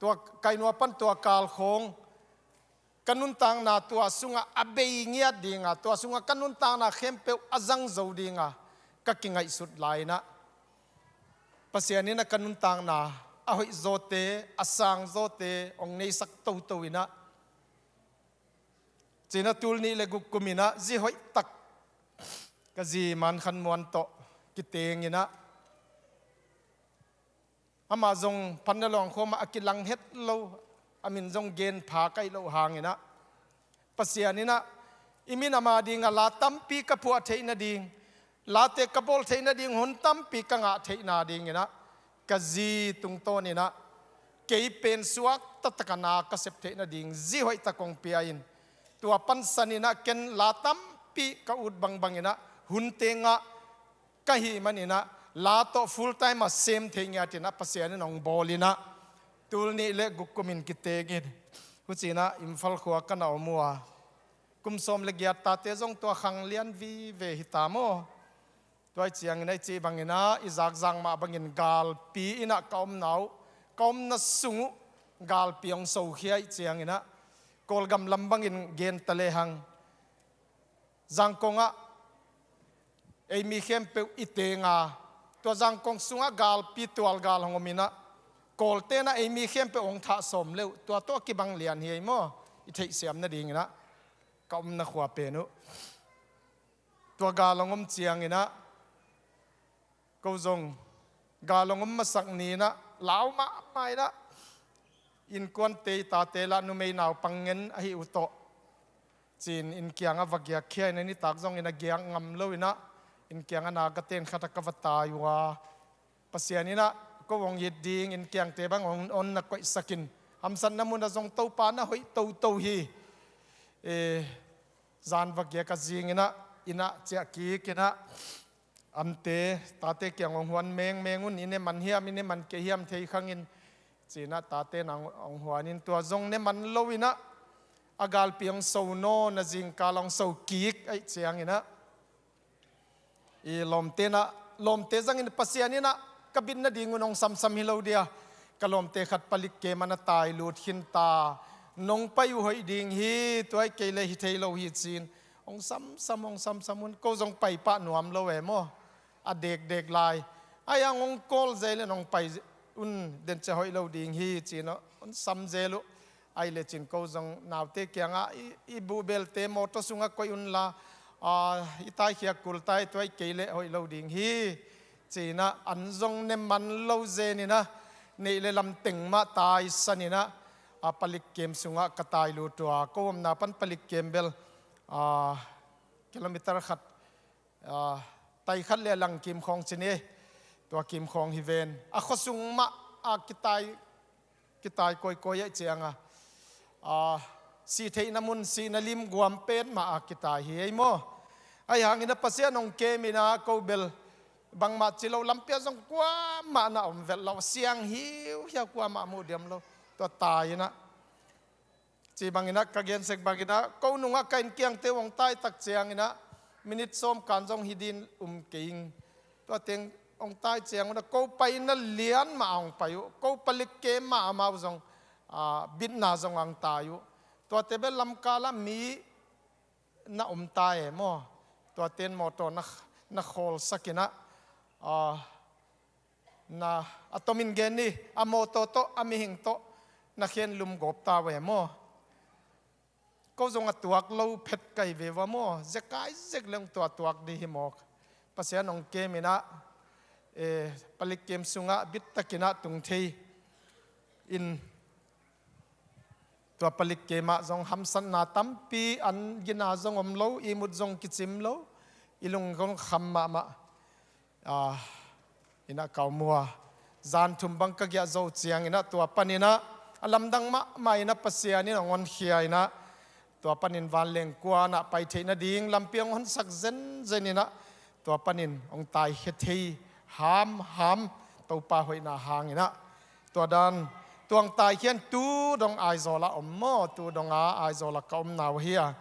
tua kainua pan tua kal khawng ka nuntakna tua sungah a bei ngiat ding a, tua sungah ka nuntakna khempeuh a zang zo ding a ka kingaihsut lai in ah, Pasian in ah ka nuntakna a hoih zawte, a sang zawte hong neisak toto in ah, ci-in ah tul nih le guk kum in ah zi hoih tak ka zi Man Khan Muan tawh kiteng in ah, amah zong Pangnalawng khua mah a kilang het lo, a min zong gen pha ka hih loh hang in ah, Pasian in ah i minam a ding a la tampi ka phuah theih nading, late ka bawl theih nading, hun tampi ka ngah theih nading in ah, ka zi tungtawn in ah kei pen suak taktak a na ka sep theih nading zi hoih tak hong pia in, tua pansan in ah ken la tampi ka ut bangbang in ah, hun teng ah ka hih man in ah, la tawh full time a sem thei ngiat in ah Pasian in hong bawl in ah, tul nih le guk kum in kiteng in, huci in ah Imphal khua ka na om uh a, kum sawm le giat tate zong tua khang lian vive hi ta maw. Tua ahih ciang in ah i cih bang in ah, i zakzak mah bangin galpi in ah ka omna uh, ka omna sung uh galpi hong sokhia ahih ciang in ah, Kawlgam lam bangin gen ta lehang, Zangkong ah ei mi khempeuh i teng a, tua Zangkong sungah galpi tualgal hong om in ah, Kawlte in ah ei mi khempeuh hong thah sawm le uh, tua tawh a kibang lian hi ei maw, i theihsiam nading in ah, ka omna khua pen uh. Tua gal hong om ciang in ah, ko zong gal hong om masak ni in ah, lau mahmah in ah, innkuante, i tate lah numei naupang ngen ahih uh tawh, ci-in inn kiangah va giak khia in ah, nitak zong inn ah giak ngam lo in ah, inn kiangah na ka ten khat ah ka va tai uh a, Pasian in ah ko hong it ding, inn kiangte bang hong, hong na koihsak in, hamsatna mun ah zong Topa na hoih toto hi. Eh, zan va giak a zing in ah, inn ah ciah kik in ah, ante, tate kiang hong huan mengmeng un, i ne man hiam, i ne man kei hiam thei khang in, ci-in ah tate in ah hong huan in, tua zong ne man lo in ah, a galpi hong so nawn a, zingkal hong so kik ahih ciang in ah, i lawmte in ah, lawmte zangin Pasian in ah ka bit nading un hong samsam hi lo dia, ka lawmte khat palik kei man a tai lut khin ta, nong pai uh hoih ding hi, tua ahih kei leh hi thei lo hi ci-in, hong samsam, hong samsam un, ko zong pai pah nuam lo e maw, a dekdek lai. Ai ang hong call zel in, hong pai un, den ciang hoih lo ding hi ci-in hong sam zel uh. Ai le cin ko zong naute kiangah i, i buhbelte mawtaw sungah koih unla, ah, i taikhia kul tai, tua ahih kei leh hoih lo ding hi ci-in ah, an zong ne man lo zen in ah, neih le lam teng mah taisan in ah, a palik kem sungah ka tai lut uh a, ko omna pan palik kem bel, a, kilometer khat, a, tai khat le lang kim khawng ci ni, tua kim khawng hi ven. A khuasung mah a kitai, kitai kawikawi ahih cianga, a, sih theihna mun, sihna lim guam pen mah a kitai hi ei maw. Ahi hangin a Pasian hong kem in a ko bel bangmah ci lo, lampi ah zong kuamah na om vet lo, siang hiuhiau, kuamah muh diam lo. Tua tai in a, ci bangin a, ka gen sek bangin a, ko nungah ka innkiangte uh hong tai tak ciangin a, minit sawm kan zong hi ding um kei ing. Tua teng hong tai ciangun a, ko paina lian mah a hong pai uh, ko palik kem mah amau zong, a, bitna zong a hong tai uh. Tuate bel lamkal ah mi na om ta e maw. Tuate in mawtaw na, na khawlsak in a, a, na, a tomin gen ni, a mawtaw tawh, a mihing tawh na khen lum gawp ta uh e maw. Ko zong a tuak lo phet ka hi ve uh a maw, zekai zek leng tua tuak ding hi mawk. Pasian hong kem in a, e, palik kem sungah bittakin a tung thei in, tua palik kem ah zong hamsatna tampi, an gina zong om lo, ihmut zong kicim lo, i lung zong kham mahmah. A, in a ka om uh a, zan thum bang ka giah zo ciangin a, tua panin a, a lamdang mahmah in a Pasian in hong honkhia in a, tua panin vanleng kuan ah pai theih nading lampi hong honsak zenzen in a, tua panin hong taikhia thei hamham, Topa hoihna hangin a. Tua dan, tua hong taikhia in tu dong Aizawl ah om maw, tu dong a Aizawl ah ka omna uh hi a.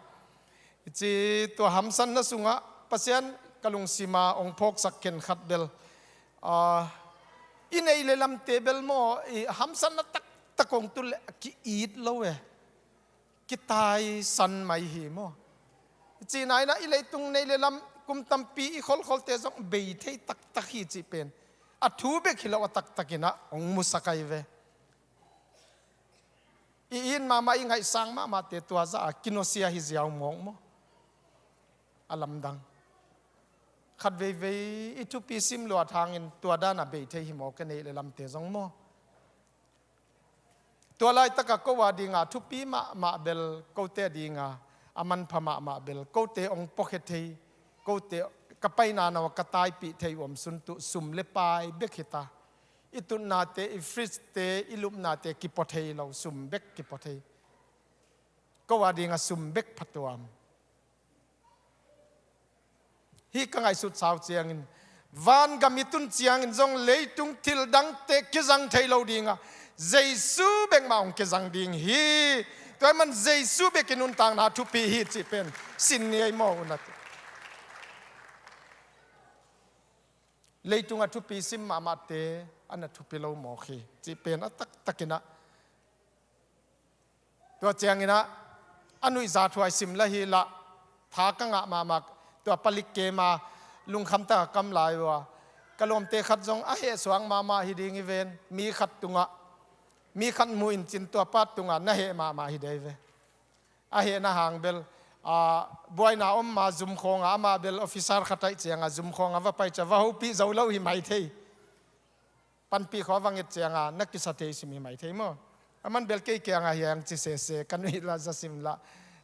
I ci, tua hamsatna sungah Pasian ka lungsim a hong phawksak khenkhat bel, a, i neih le lamte bel maw, i hamsatna taktak hong tun leh a ki-it lo e. Kitaisan mai hi maw. I cihna in a, i leitung neih le lam kum tampi i kholkholte zong bei thei taktak hi cih pen a thu bek hi lo, a taktak in a hong musak ahi ve. I it mahmah, i ngaihsang mahmahte tua zah a kinusia hi ziau mawk maw. A lamdang. Khat veivei i thupi sim luat hangin tua dan a bei thei hi mawk e, neih le lamte zong maw. Tua laitak a ko a ding a thupi mahmah bel, kote a ding a a manpha mahmah bel, kote hong puakhia thei, kote ka paina nau ah ka taipih thei uh om sun tuh, sum le pai bek hi ta. I tutnate, i fridge-te, i lupnate kipua thei lo, sum bek kipua thei. Ko a ding a sum bek phatuam. Hih ka ngaihsut sau ciangin, vangam i tun ciangin zong leitung thil dangte kizang thei lo ding a, Jesu bek mah hong kizang ding hi. Tua ahih man Jesu bek i nuntakna thupi hi cih pen sin ni ei maw, u nate. Leitung a thupi sim mahmahte a na thupi lo mawk hi cih pen a taktak in a. Tua ciangin a, a nuihzathuai sim la hi lah, tha ka ngah mahmah. Tua palik kem a lungkham tak a ka om lai uh a, ka lawmte khat zong a heh suak mahmah hi ding hi ven, mi khat tungah, mi khat mu in cin tua pa tungah na heh mahmah hi dei ve. A hehna hang bel, a, buaina om ma zum khawng a, amah bel officer khat ahih ciang a zum khawng a va pai ciang va hopih zo lo hi mai thei. Panpih khawng a va nget ciang a na kisa thei sim hi mai thei maw. A man bel kei kiang a hiang ci sese, ka nuih lah, za sim lah,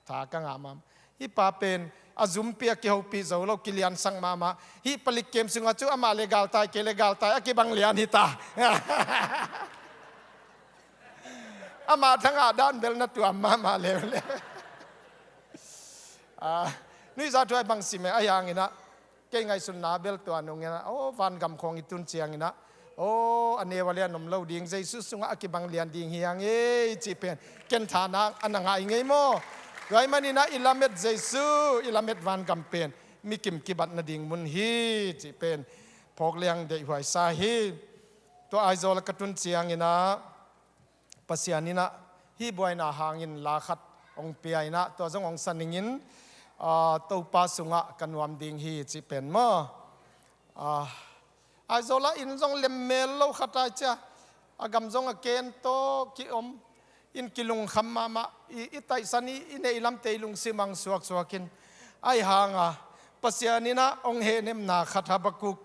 tha ka ngah mahmah. Hih pa pen a zumpi a kihopih zo lo, kiliansak mahmah. Hih palik kem sungah cu amah le galtai, kei le galtai a kibang lian hi ta. Amah thangah dan bel na tuam mahmah leuleu. A, nuihzathuai bang sim e, ahi hangin a, kei ngaihsutna bel tua nungin a, aw, vangam khawng i tun ciangin a, aw, a neu a lian om lo ding, Jesu sungah a kibang lian ding hi hang ei cih pen ken thahna a na ngah hi ngei maw. Tua ahih manin a i lamet Jesu, i lamet vangam pen mi kim kibat nading mun hi cih pen phawk leng deihhuai sa hi. Tua Aizawl a ka tun ciangin a, Pasian in a hih buaina hangin la khat hong pia in a, tua zong hong sa ning in, a, Topa sungah ka nuam ding hi cih pen maw. A, Aizawl ah inn zong lemmel lo khat ai cia, a gam zong a ken tawh ki-om in, kilungkham mahmah, i, i taihsan i, i neih lamte i lungsim ah suaksuak in. Ahi hang a, Pasian in a hong hehnepna khat, Habakuk,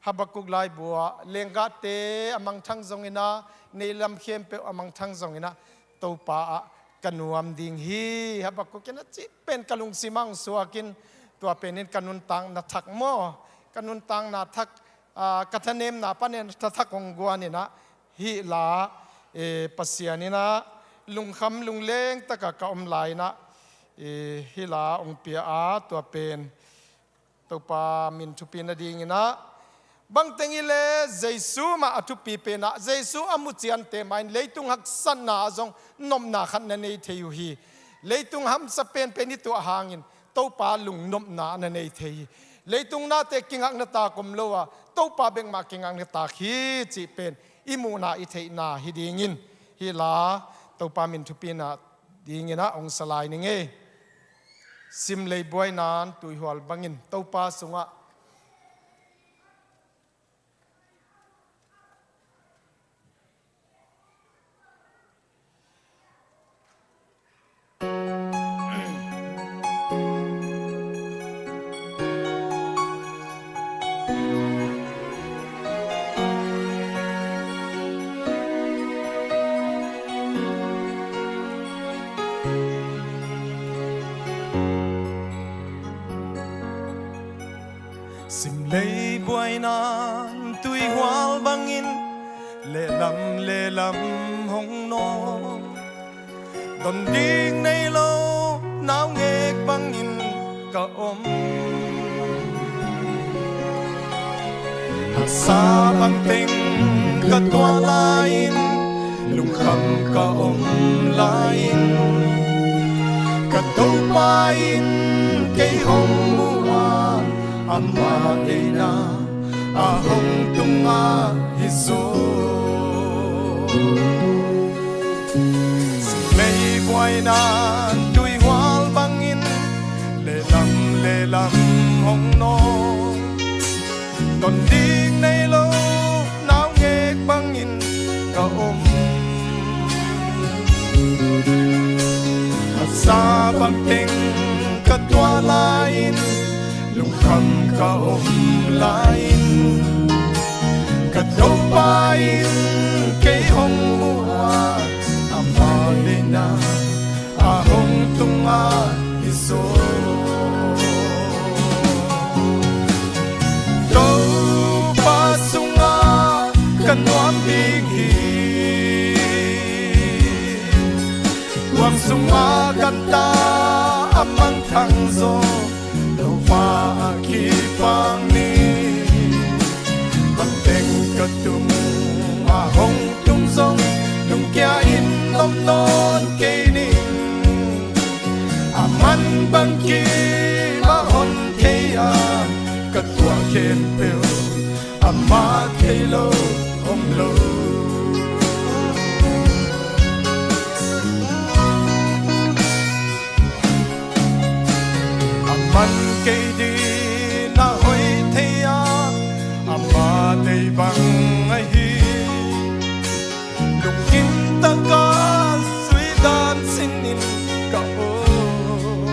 Habakuk laibu ah, lenggahte a mangthang zongin a, neih lam khempeuh a mangthang zongin a, Topa ah ka nuam ding hi. Habakkuk in a cih pen ka lungsim ah hong suakin, tua pen in ka nuntakna thak maw, ka nuntakna thak, aa, ka thanemna panin a tha thak hong guan in ah, hih la, eh, Pasian in ah lungkham lungleng taka ka om lai in ah, eh, hih la hong pia a, tua pen Topa min thupi nading in ah, bangteng i le Jesu mah a thupi pen ah, Jesu a mu ciangte mah in leitung haksatna ah zong nopna khat na nei thei uh hi. Leitung hamsa penpen i tuah hangin Topa lungnopna na nei thei hi. Leitung nate kingakna tak om lo a, Topa bek mah kingakna tak hi cih pen i muhna i theihna hi dingin, hih la Topa min thupi nading in ah hong sa lai ning ei. Simlei buaina in tuihual bangin Topa sungah Simlei buaina in tuihual bangin lehlam lehlam hong nawk. Don ding nei lo naungek bangin ka om. Haksa bangteng ka tuah lai-in, lungkham ka om lai-in, ka Topa in kei hong mu a, ama deihna a hong tung ahi zaw. Simlei buaina in tuihual bangin lehlam lehlam hong nawk. Don ding nei lo naungek bangin ka om. Haksa bangteng ka tuah lai-in, lungkham ka om lai-in, ka Topa in kei hong mu a, ama deihna a hong tung ahi zaw. Topa sungah ka nuam ding hi. Huang sungah ganta a mangthang zaw, Topa a kipak ni. Bangteng ka tung a hong tung zong, lungkia in lomlon kei ning. Aman bangkim a hon thei a, ka tuah khempeuh amah thei lo om lo. Aman kei ding na hoih thei a, ama deih bang ahi. Lungkim taka sui dan sinin ka om.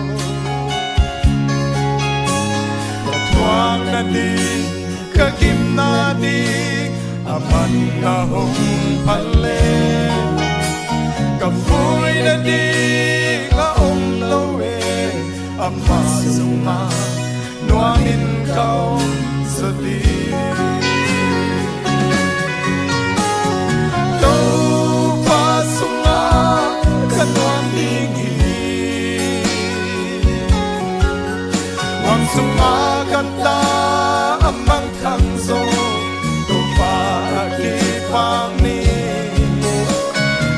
Ka thuak nading, ka gim nading, aman a hong phal leh, ka vui nading a om lo e, ama sungah nuamin ka om zaw ding. Topa sungah ka nuam ding hi. Huang sungah ganta a mangthang zaw, Topa a kipak ni.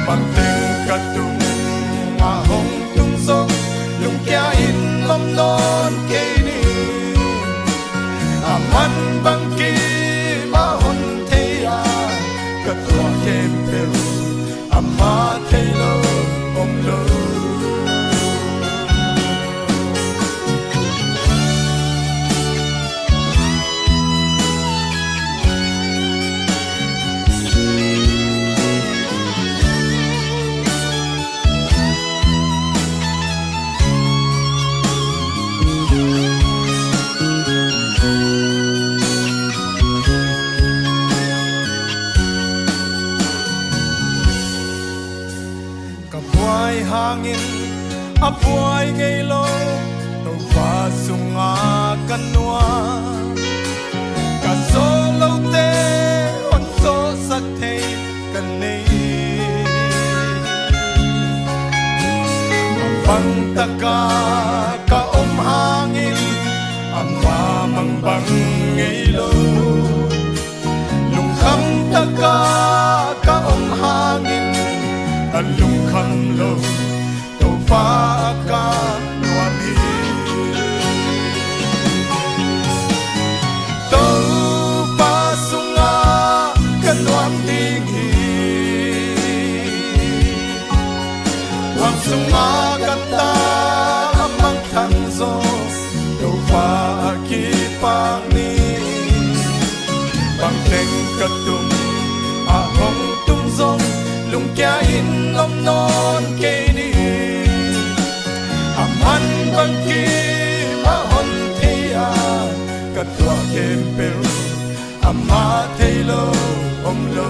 Bangteng ka tung a hong tung zong, lungkia in lomlon kei ning. Aman bangkim a hon thei a, ka tuah khempeuh amah thei lo om lo. hangin a buai ngei lo Topa sungah ka nuam. Ka zawh lote hon zawhsak thei ka nei. A bang takah ka om hangin ama mangbang ngei lo. Lungkham takah ka om hangin a lungkham lo Topa ka nuam hi. Topa sungah ka nuam ding hi. Huang sungah ka ta a mangthang zaw Topa a kipak ni. Bang teng ka tum a hong tum zong lungkia in om nawn kei ni. A man bang kim a hon thei a ka tuah khempeuh ama thei lo om lo.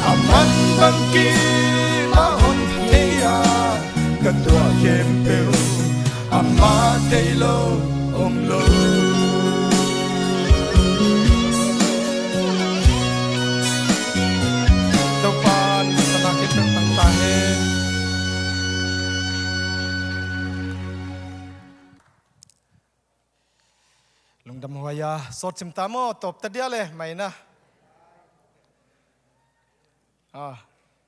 A man bang kim a hon thei a ka tuah khempeuh ama thei lo om lo. Topa in sana khempeuh tang ta hen. Lungdam huai a, sawt cim ta maw, tawp ta dia le, mai na. Ah,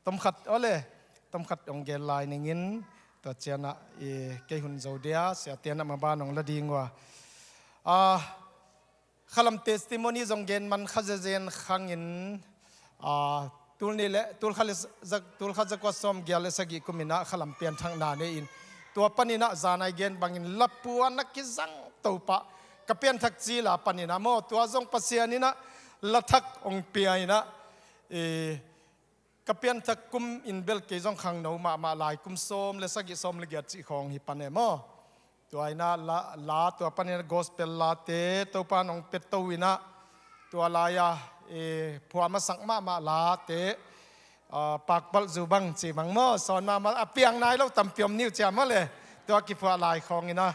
tomkhat, aw le, tomkhat ong gen lai ning in, tua ciangah i kei hun zo dia, siate na ma ban ong la ding ua. Ah, khalam testimony zong gen man kha zezen khang in, ah, tul ni le, tul kha le zak, tul kha zakua sawm gial le sagih kum in ah khalam pianthakna nei in. Tua panin ah zanai gen bangin lapuan a kizang Topa, ka pianthak cil a panin ah maw, tua zong Pasian in ah lathak ong pia in ah, eh, ka pianthak kum in bel kei zong khangno mahmah lai, kum sawm le sagih sawm le giat cih khawng hi pan e maw. Tua in ah la, la tua panin ah gospel late Topa in ong pia to in ah, tua lai a, eh, phuah masak mahmah late, ah, pakpalh zu bang ci bang maw, sawn mahmah a piang nai lo tampi om ni uh cia maw le, tua kiphuah lai khawng in ah,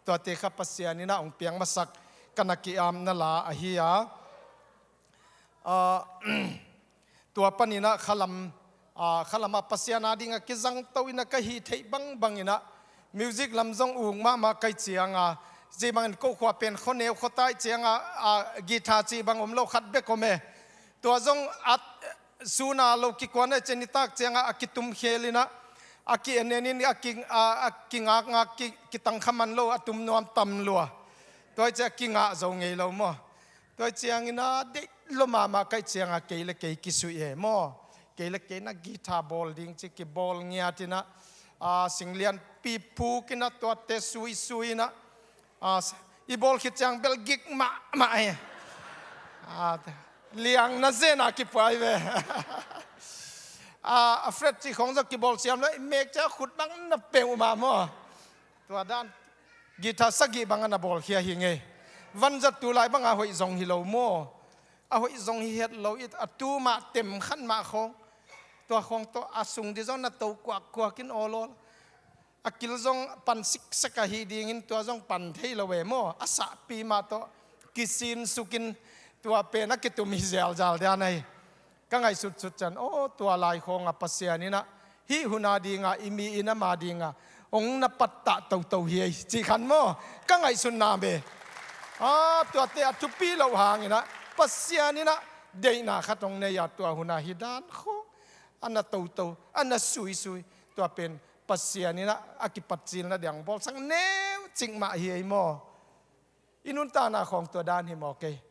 tuate kha Pasian in ah ong piang masak ka na ki-apna la ahi a. Ah, tua panin ah khalam, ah, khalam ah Pasian a ding a kizang to in ah ka hih theih bangbang in ah music lam zong uk mahmah ka hih ciang a, ci bangin ko khua pen khuaneu khuatai ciang a, ah, guitar cih bang om lo, khat bek om e. Tua zong a sun a lo kikuan a, ci nitak ciang a, a kitum khel in ah, a ki-en en in, a ki, a, a kingakngak, ki, kitang kha man lo, a tum nuam tam lua. Tua hi ciang a kingah zo ngei lo maw. Tua hi ciangin ah deih lua mahmah ka hih ciang a kei le kei kisuih e maw. Kei le kei in ah guitar bawl ding ci kibawl ngiat in ah, ah, singlianpi phuk in ah tuate suisui in ah, ah, i bawl khit ciang bel gik mahmah e. Ah, liang na zen a kipua hi ve. Ah, a fret cih khawng zong kibawl siam lo, i mek ciang khut bang na peuhmah maw. Tua dan guitar sagih bang a na bawlkhia hi ngei. Vanzat tu lai bang a hoih zong hi lo maw. A hoih zong hi het lo, it a tu mah tem khan mah khawng. Tua khawng tawh a sung di zong na to kuakkuak in awlawl. A kil zong pan siksak ahi dingin tua zong pan thei lo e maw. A sahpi mah tawh kisin sukin tua pen a kitum hi zelzel dia na hi. Ka ngaihsutsut ciang, aw, tua lai khawng a Pasian in ah hih hun a ding a, i mi in ama ding a hong na pattah toto hi ei, cih khan maw, ka ngaihsutna ve. Ah, tuate a thupi loh hangin ah Pasian in ah deihna khat hong nei a, tua hun a hih dan khawng a na toto, a na suisui, tua pen Pasian in ah a kipatcilna ding bawlsak neu cik mah hi ei maw. I nuntakna khawng tua dan hi maw kei.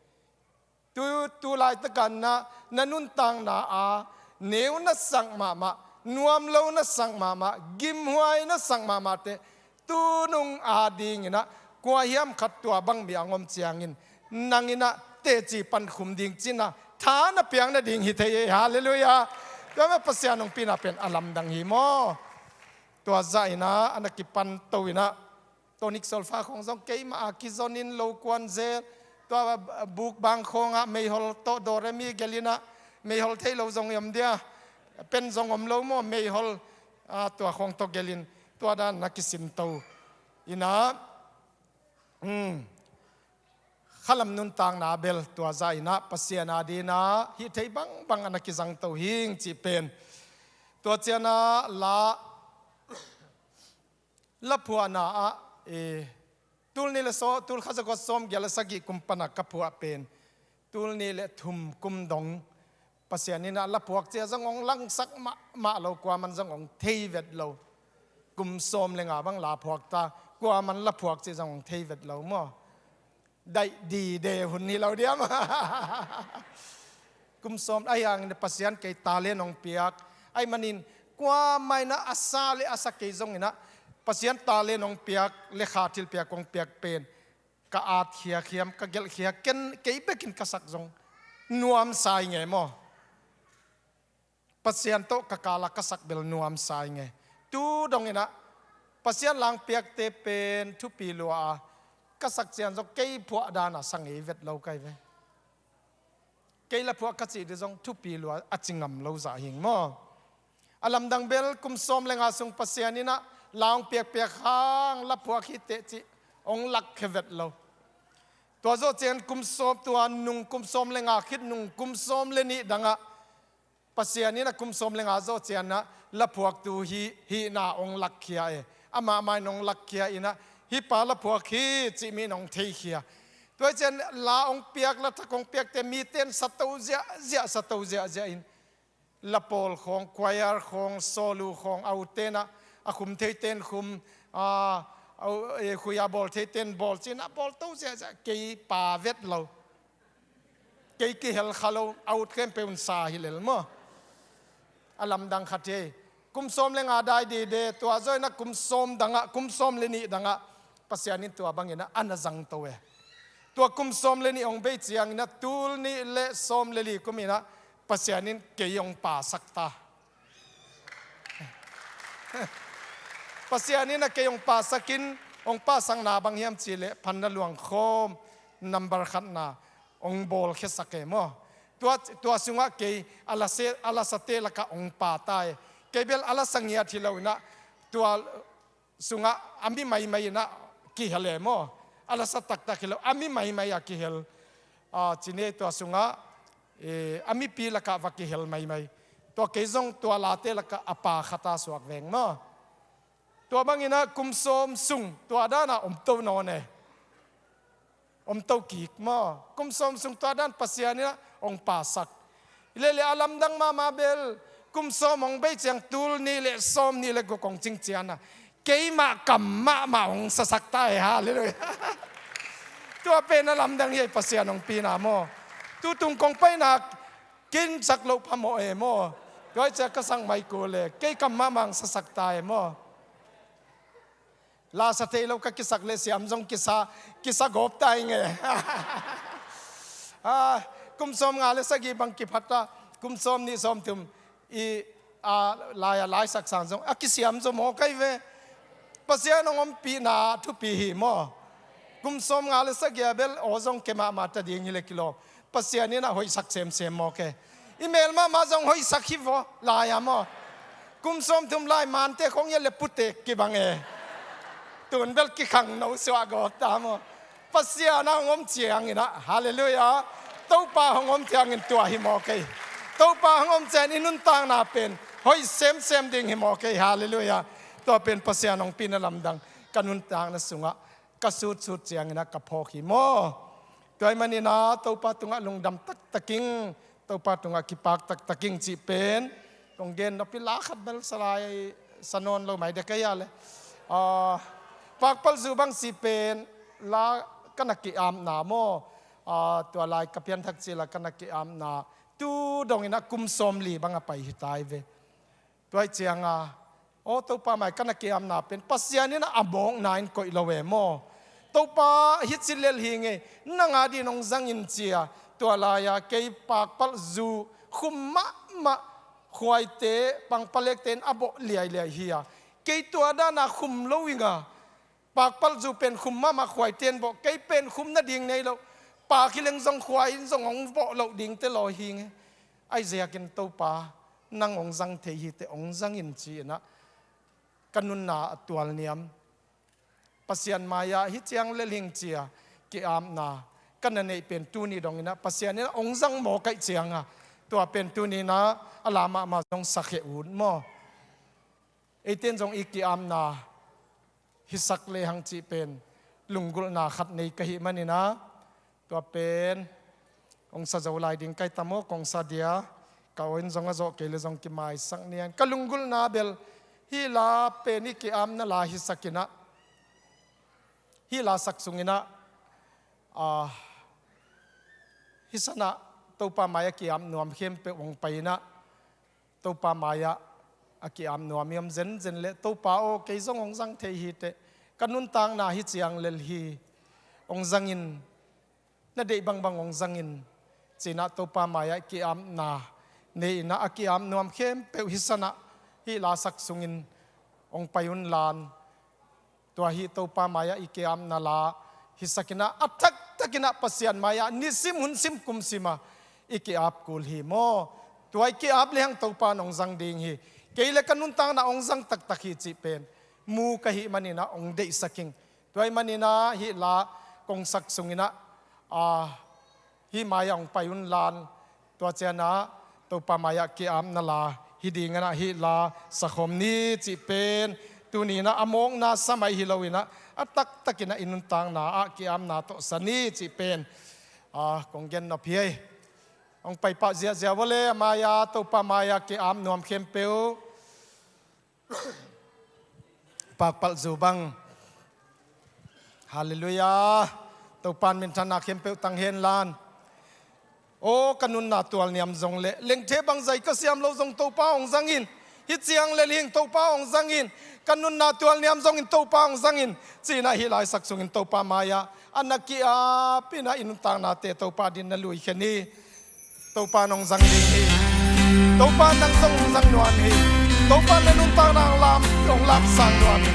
Tu, tu laitak a na, na nuntakna a neu na sak mahmah, nuam lo na sak mahmah, gimhuai na sak mahmah te, tunung a dingin ah kua hiam khat tua bang mi a om ciangin nang in ah teci pankhum ding cih na tha na piak nading hi thei e. Halleluiah. Tua mah Pasian hong pina pen a lamdang hi maw. Tua zah in ah a na kipan to in ah tonic solfa khawng zong keimah a kizon in lo kuan zel. Tua buk bang khawng ah meihol tawh do re mi gelh in ah meihol thei lo zong i om dia. pen zong om lo maw, meihol, a, tua khawng tawh gelin tua dan na kisinto. Inah, um, khalam nuntakna bel tua zah inah Pasian a dinah hih thei bangbang a na kizangto hing cih pen. Tua cianah la, la phuahna ah, e, tul nih le saw, tul khat za kua sawm giat le sagih kum pana ka phuah pen tul nih le thum kum dong Pasian inah la phuak cia zong hong langsak mahmah lo, kuaman zong hong thei vet lo. Kum sawm le nga bang la phuak ta, kuaman la phuak cia zong hong thei vet lo maw. Daih dide hun hi lo diam. Kum sawm ahi hangin Pasian kei talent hong piak. Ahi manin kuamah inah a sa le a sa kei zong inah Pasian talent hong piak le kha thilpiak hong piak pen ka at khiak hiam, ka gelh khiak, ken kei bekin ka sak zong nuamsa ing e maw. Pasian tawh ka kala ka sak bel nuamsa ing e. Tu dong inah Pasian la hong piakte pen thupi lua a, ka sak ciang zong kei phuah dana sa ngei vet lo kai ve. Kei la phuah ka cih dih zong thupi lua a ci ngam lo zah hing maw. A lamdang bel kum sawm le nga sung Pasian inah la hong piakpiak hang la phuak hi teh cih hong lakkhia vet lo. Tua zawh ciang kum sawm, tua nung kum sawm le nga khit nung kum sawm le nih dangah Pasian inah kum sawm le nga zawh cianah la phuaktu hi, hihna hong lakkhia e. Amah mah in hong lakkhia inah hih pa la phuak hi cih mi in hong theikhia. Tua hi cian la hong piak, la thak hong piakte mite in sato ziahziah, sato ziahziah in la pawl khawng, choir khawng, solo khawng, a ut tenah a khum theite in khum, a, a, e, khui a bawl theite in bawl cinah bawlto ziahziah, kei pa vet lo. Kei kihel kha lo, a ut khempeuh in sa hi lel maw. A lamdang khat hi. Kum sawm le nga dai dide, tua zawh inah kum sawm dangah, kum sawm le nih dangah Pasian in tua bang inah a na zangto e. Tua kum sawm le nih hong bei ciang inah tul nih le sawm le li kum inah Pasian in kei hong pasak ta. Pasian inah kei hong pasakin, hong pasakna bang hiam cih leh Phanna Luang Khawm number khatna hong bawlkhiasak e maw. Tua, tua sungah kei a la se, a la sate lakah hong pa ta e. Kei bel a la sa ngiat hi lo inah tua sungah a mi maimai inah kihel e maw. A la sa taktak hi lo, a mi maimai a kihel. A, cine tua sungah, e, a mipi lakah va kihel maimai. Tua kei zong tua late lakah a pa khat a suak veng maw. Tua bang inah kum sawm sung tua dana om to nawn e. Om to kik maw. Kum sawm sung tua dan Pasian inah hong pasak. Hi leh le a lamdang mahmah bel kum sawm hong bei ciang tul nih le sawm nih le guk hong cing cianah keimah kam mahmah hong sasak ta e. Halleluiah. Tua pen a lamdang hi e, Pasian hong pina maw. Tutung kong paina kinsak loh phamawh e maw. Tua hi ciah ka sang mai kul e, kei kam mahmah hong sasak ta e maw. La sa thei lo ka kisak le siam zong kisa, kisa gawp ta ing e. A, kum sawm nga le sagih bang kiphat ta, kum sawm nih sawm thum i, a, lai a laisak sang zong a kisiam zaw maw kai ve. Pasian hong ompihna thupi hi maw. Kum sawm nga le sagih a bel aw zong kei mahmah ta ding hi le kilawm. Pasian inah hoihsak semsem maw ke. I mel mahmah zong hoihsak hi vaw, lai a maw. Kum sawm thum lai mante khong ia le putek kibang e. Tun bel kikhang no suah gawp ta maw. Pasian a hong om ciang inah, halleluiah. Topa hong om ciangin tua hi maw kei. Topa hong om ciang i nuntakna pen hoih semsem ding hi maw kei, halleluiah. Tua pen Pasian hong pina lamdang ka nuntakna sungah ka sutsut ciang inah ka phawk hi maw. Tua ahih man inah Topa tungah lungdam taktak ing, Topa tungah kipak taktak ing cih pen kong gen nop hi. La khat bel sa lai sa nawn lo mai dek a hia le. A, Pakpalzu bang cih pen la ka na ki-apna maw. A, tua lai ka pianthak cih la ka na ki-apna tu dong inah kum sawm li bang a pai hi ta hi ve. Tua hi cianga, aw Topa, mai ka na ki-apna pen Pasian inah a mawkna in koih lo e maw. Topa, hih ci lel hi ngei, nang a dih in hong zang in cia. Tua lai-a kei Pakpalzu khum mahmah, khuaite, pangpalekte in a bawh liailiai hi a, kei tua dana khum lo ing a. Pakpalzu pen khum mahmah, khuaite in bawh, kei pen khum nading nei lo. Pak hi leng zong khuai in zong hong bawh loh dingte lawi hi ngei. Ahi ziakin Topa, nang hong zang thei hi teh, hong zang in ci-in ah ka nunna a tualniam, Pasian mai-ah hih ciang lel hing ci-a ki-apna ka na neih pen tuni dongin ah Pasian in ah hong zang mawk ahih ciangin ah, tua pen tuni-in ah a la mahmah zong sakhia ut maw. Eite in zong i ki-apna hisak lehang cih pen lunggulhna khat nei ka hih manin ah, tua pen hong sa zo lai ding ka hi ta maw, kong sa dia, ka aw in zong a zawh kei leh zong kimaisak ni. Ka lunggulhna bel hih la pen i ki-apna la hisak in ah, hih la sak sungin ah, ah, hih san ah Topa mai-ah ki-ap nuam khempeuh hong pai in ah, Topa mai-ah a ki-ap nuam i om zenzen leh, Topa aw, kei zong hong zang thei hi teh, ka nuntakna hih ciang lel hi, hong zang in, na deih bangbang hong zang in, ci-in ah Topa mai-ah ki-apna nei in ah, a ki-ap nuam khempeuh hih san ah, hih la sak sungin hong pai un la, tua hih Topa mai-ah i ki-apna la hisak in ah, a taktak in ah Pasian mai-ah nisim hunsim kumsim a i ki-ap kul hi maw. Tua i ki-ap lehang Topa in hong zang ding hi. Kei leh ka nuntakna hong zang taktak hi cih pen mu ka hih manin ah hong deihsak ing. Tua ahih manin ah hih la kong sak sungin ah, ah, hih mai-ah hong pai un la, tua ciang ah Topa mai-ah ki-apna la hi dingin ah hih la sakhawm ni cih pen, tuni-in ah a mawkna sa mai hi lo-in ah, a taktak in ah i nuntakna ah ki-apna tawh sa ni cih pen, ah, kong gen nop hi. Hong pai pah ziahziah vua leh, a mai-ah, Topa mai-ah ki-ap nuam khempeuh pakpalh zu bang. Halleluiah. Topa in minthanna khempeuh tang hen la. Aw, ka nunna tualniam zong leh, lengthe bangzah ka siam lo zong Topa hong zang in. Hih ciang lel hing, Topa hong zang in. Ka nunna tualniam zongin Topa hong zang in, ci-in ah hih la i sak sungin Topa mai-ah a na ki-ap in ah i nuntaknate Topa adingin na luikhia ni. Topa in hong zang ding hi. Topa in nang zong hong zang nuam hi. Topa in na nuntakna hong lam, hong lamsang nuam hi.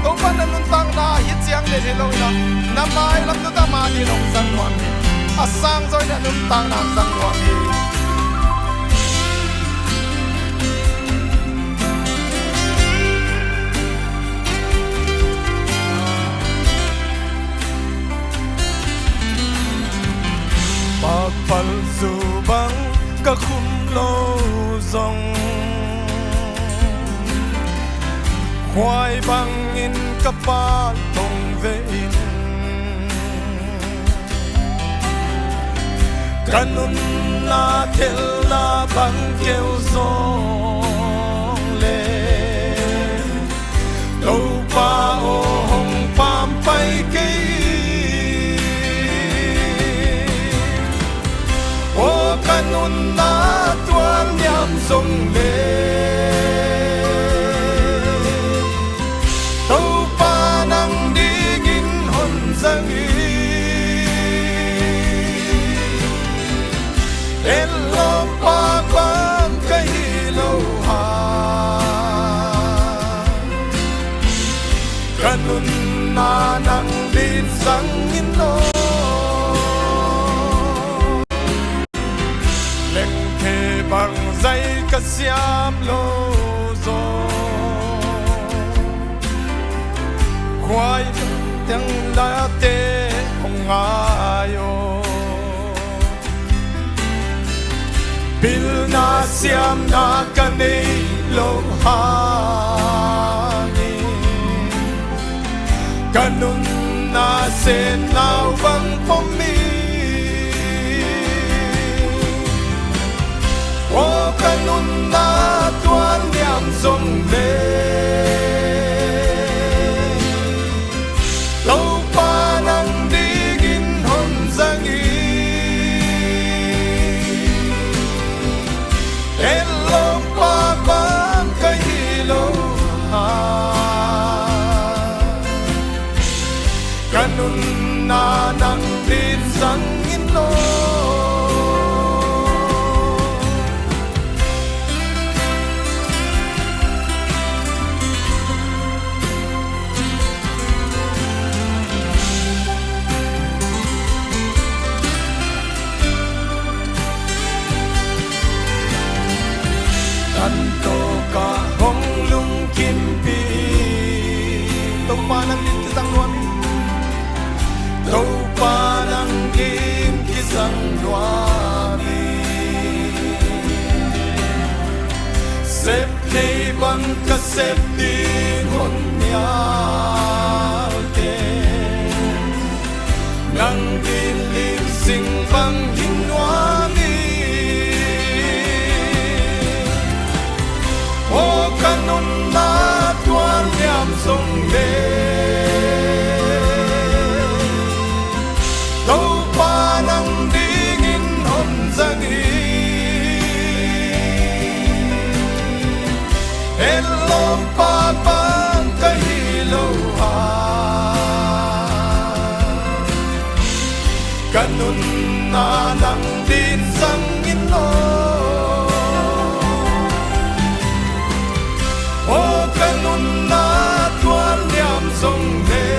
Topa in na nuntakna hih ciang lel hi lo-in ah, na mailam tawh a mai-ah hong zang nuam hi. A sang zaw in na nuntakna hong zang nuam hi. Pakpalh zu bang ka khum lo zong, khuai bangin ka pal tong ve in, ka nunna thelna bang keu zong leh, Topa aw, hong pampai kei. Aw, ka nunna tualniam zong leh, Topa nang dingin hong zang in. En lawm, pakpalh ka hi lo hang, ka nunna nang dingin zang in aw. Lengthe bangzah ka siam lo zong, khuai teng late hong ngai aw. Pilna siamna ka neih loh hangin, ka nunna sen nau bang pom hi. Aw, ka nunna tualniam zong leh, Topa nang dingin hong zang in. En lawm, pakpalh ka hi lo hang, ka nunna nang dingin Sep thei bang ka sep ding hon nial kei. Nang din limsing bang hi nuam ing. Aw ka nunna tualniam zong le, Topa nang dingin hon zang ing. Etlawm pa bang ka hi lo a, ka nunna nang din zang in aw. Aw ka nunna tualniam zong le,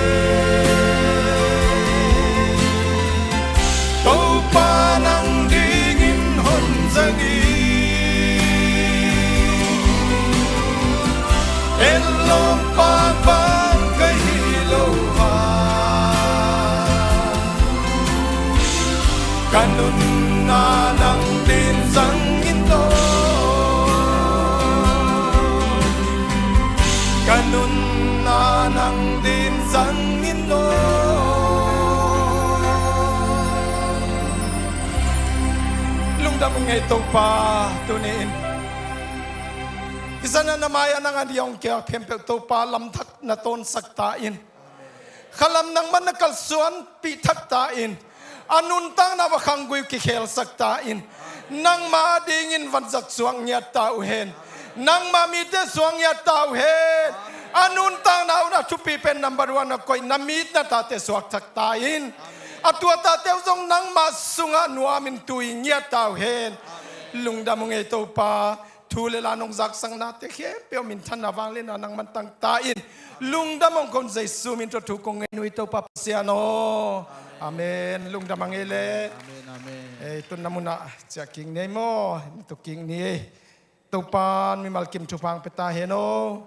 Topa nang dingin hon zang ing. Etlawm pa bang ka hi lo a, ka nunna nang din zang in aw. Ka nunna nang din zang in aw. Lungdam ung ei Topa, tuni-in hi zan a na mai-ah nang a dia hong kiak khempeuh Topa lamthak na tawnsak ta in. Khalam nangman na kalsuanpih thak ta in. A nuntakna uh a khanggui uh kikhelsak ta in. Nangma dingin vanzat suak ngiat ta uh hen. Nangma mite suak ngiat ta uh hen. A nuntakna uh a thupi pen number one a koih na mi na tate suak thak ta in. A tua tate uh zong nangma sungah nuamin tui ngiat ta uh hen. Lungdam ung ei Topa. Thu le la nong zaksaknate khempeuh minthanna vangliatna nangman tang ta in. Lungdam ung kon Jesu min tawh thu kong ngen uh hi Topa Pasian aw. Amen. Lungdam a ngei le. Amen, amen. Ei, tun na munah ciah kik ni ei maw? Ni tuk kik ni ei. Topan mimal kim thupha hong pia ta hen aw.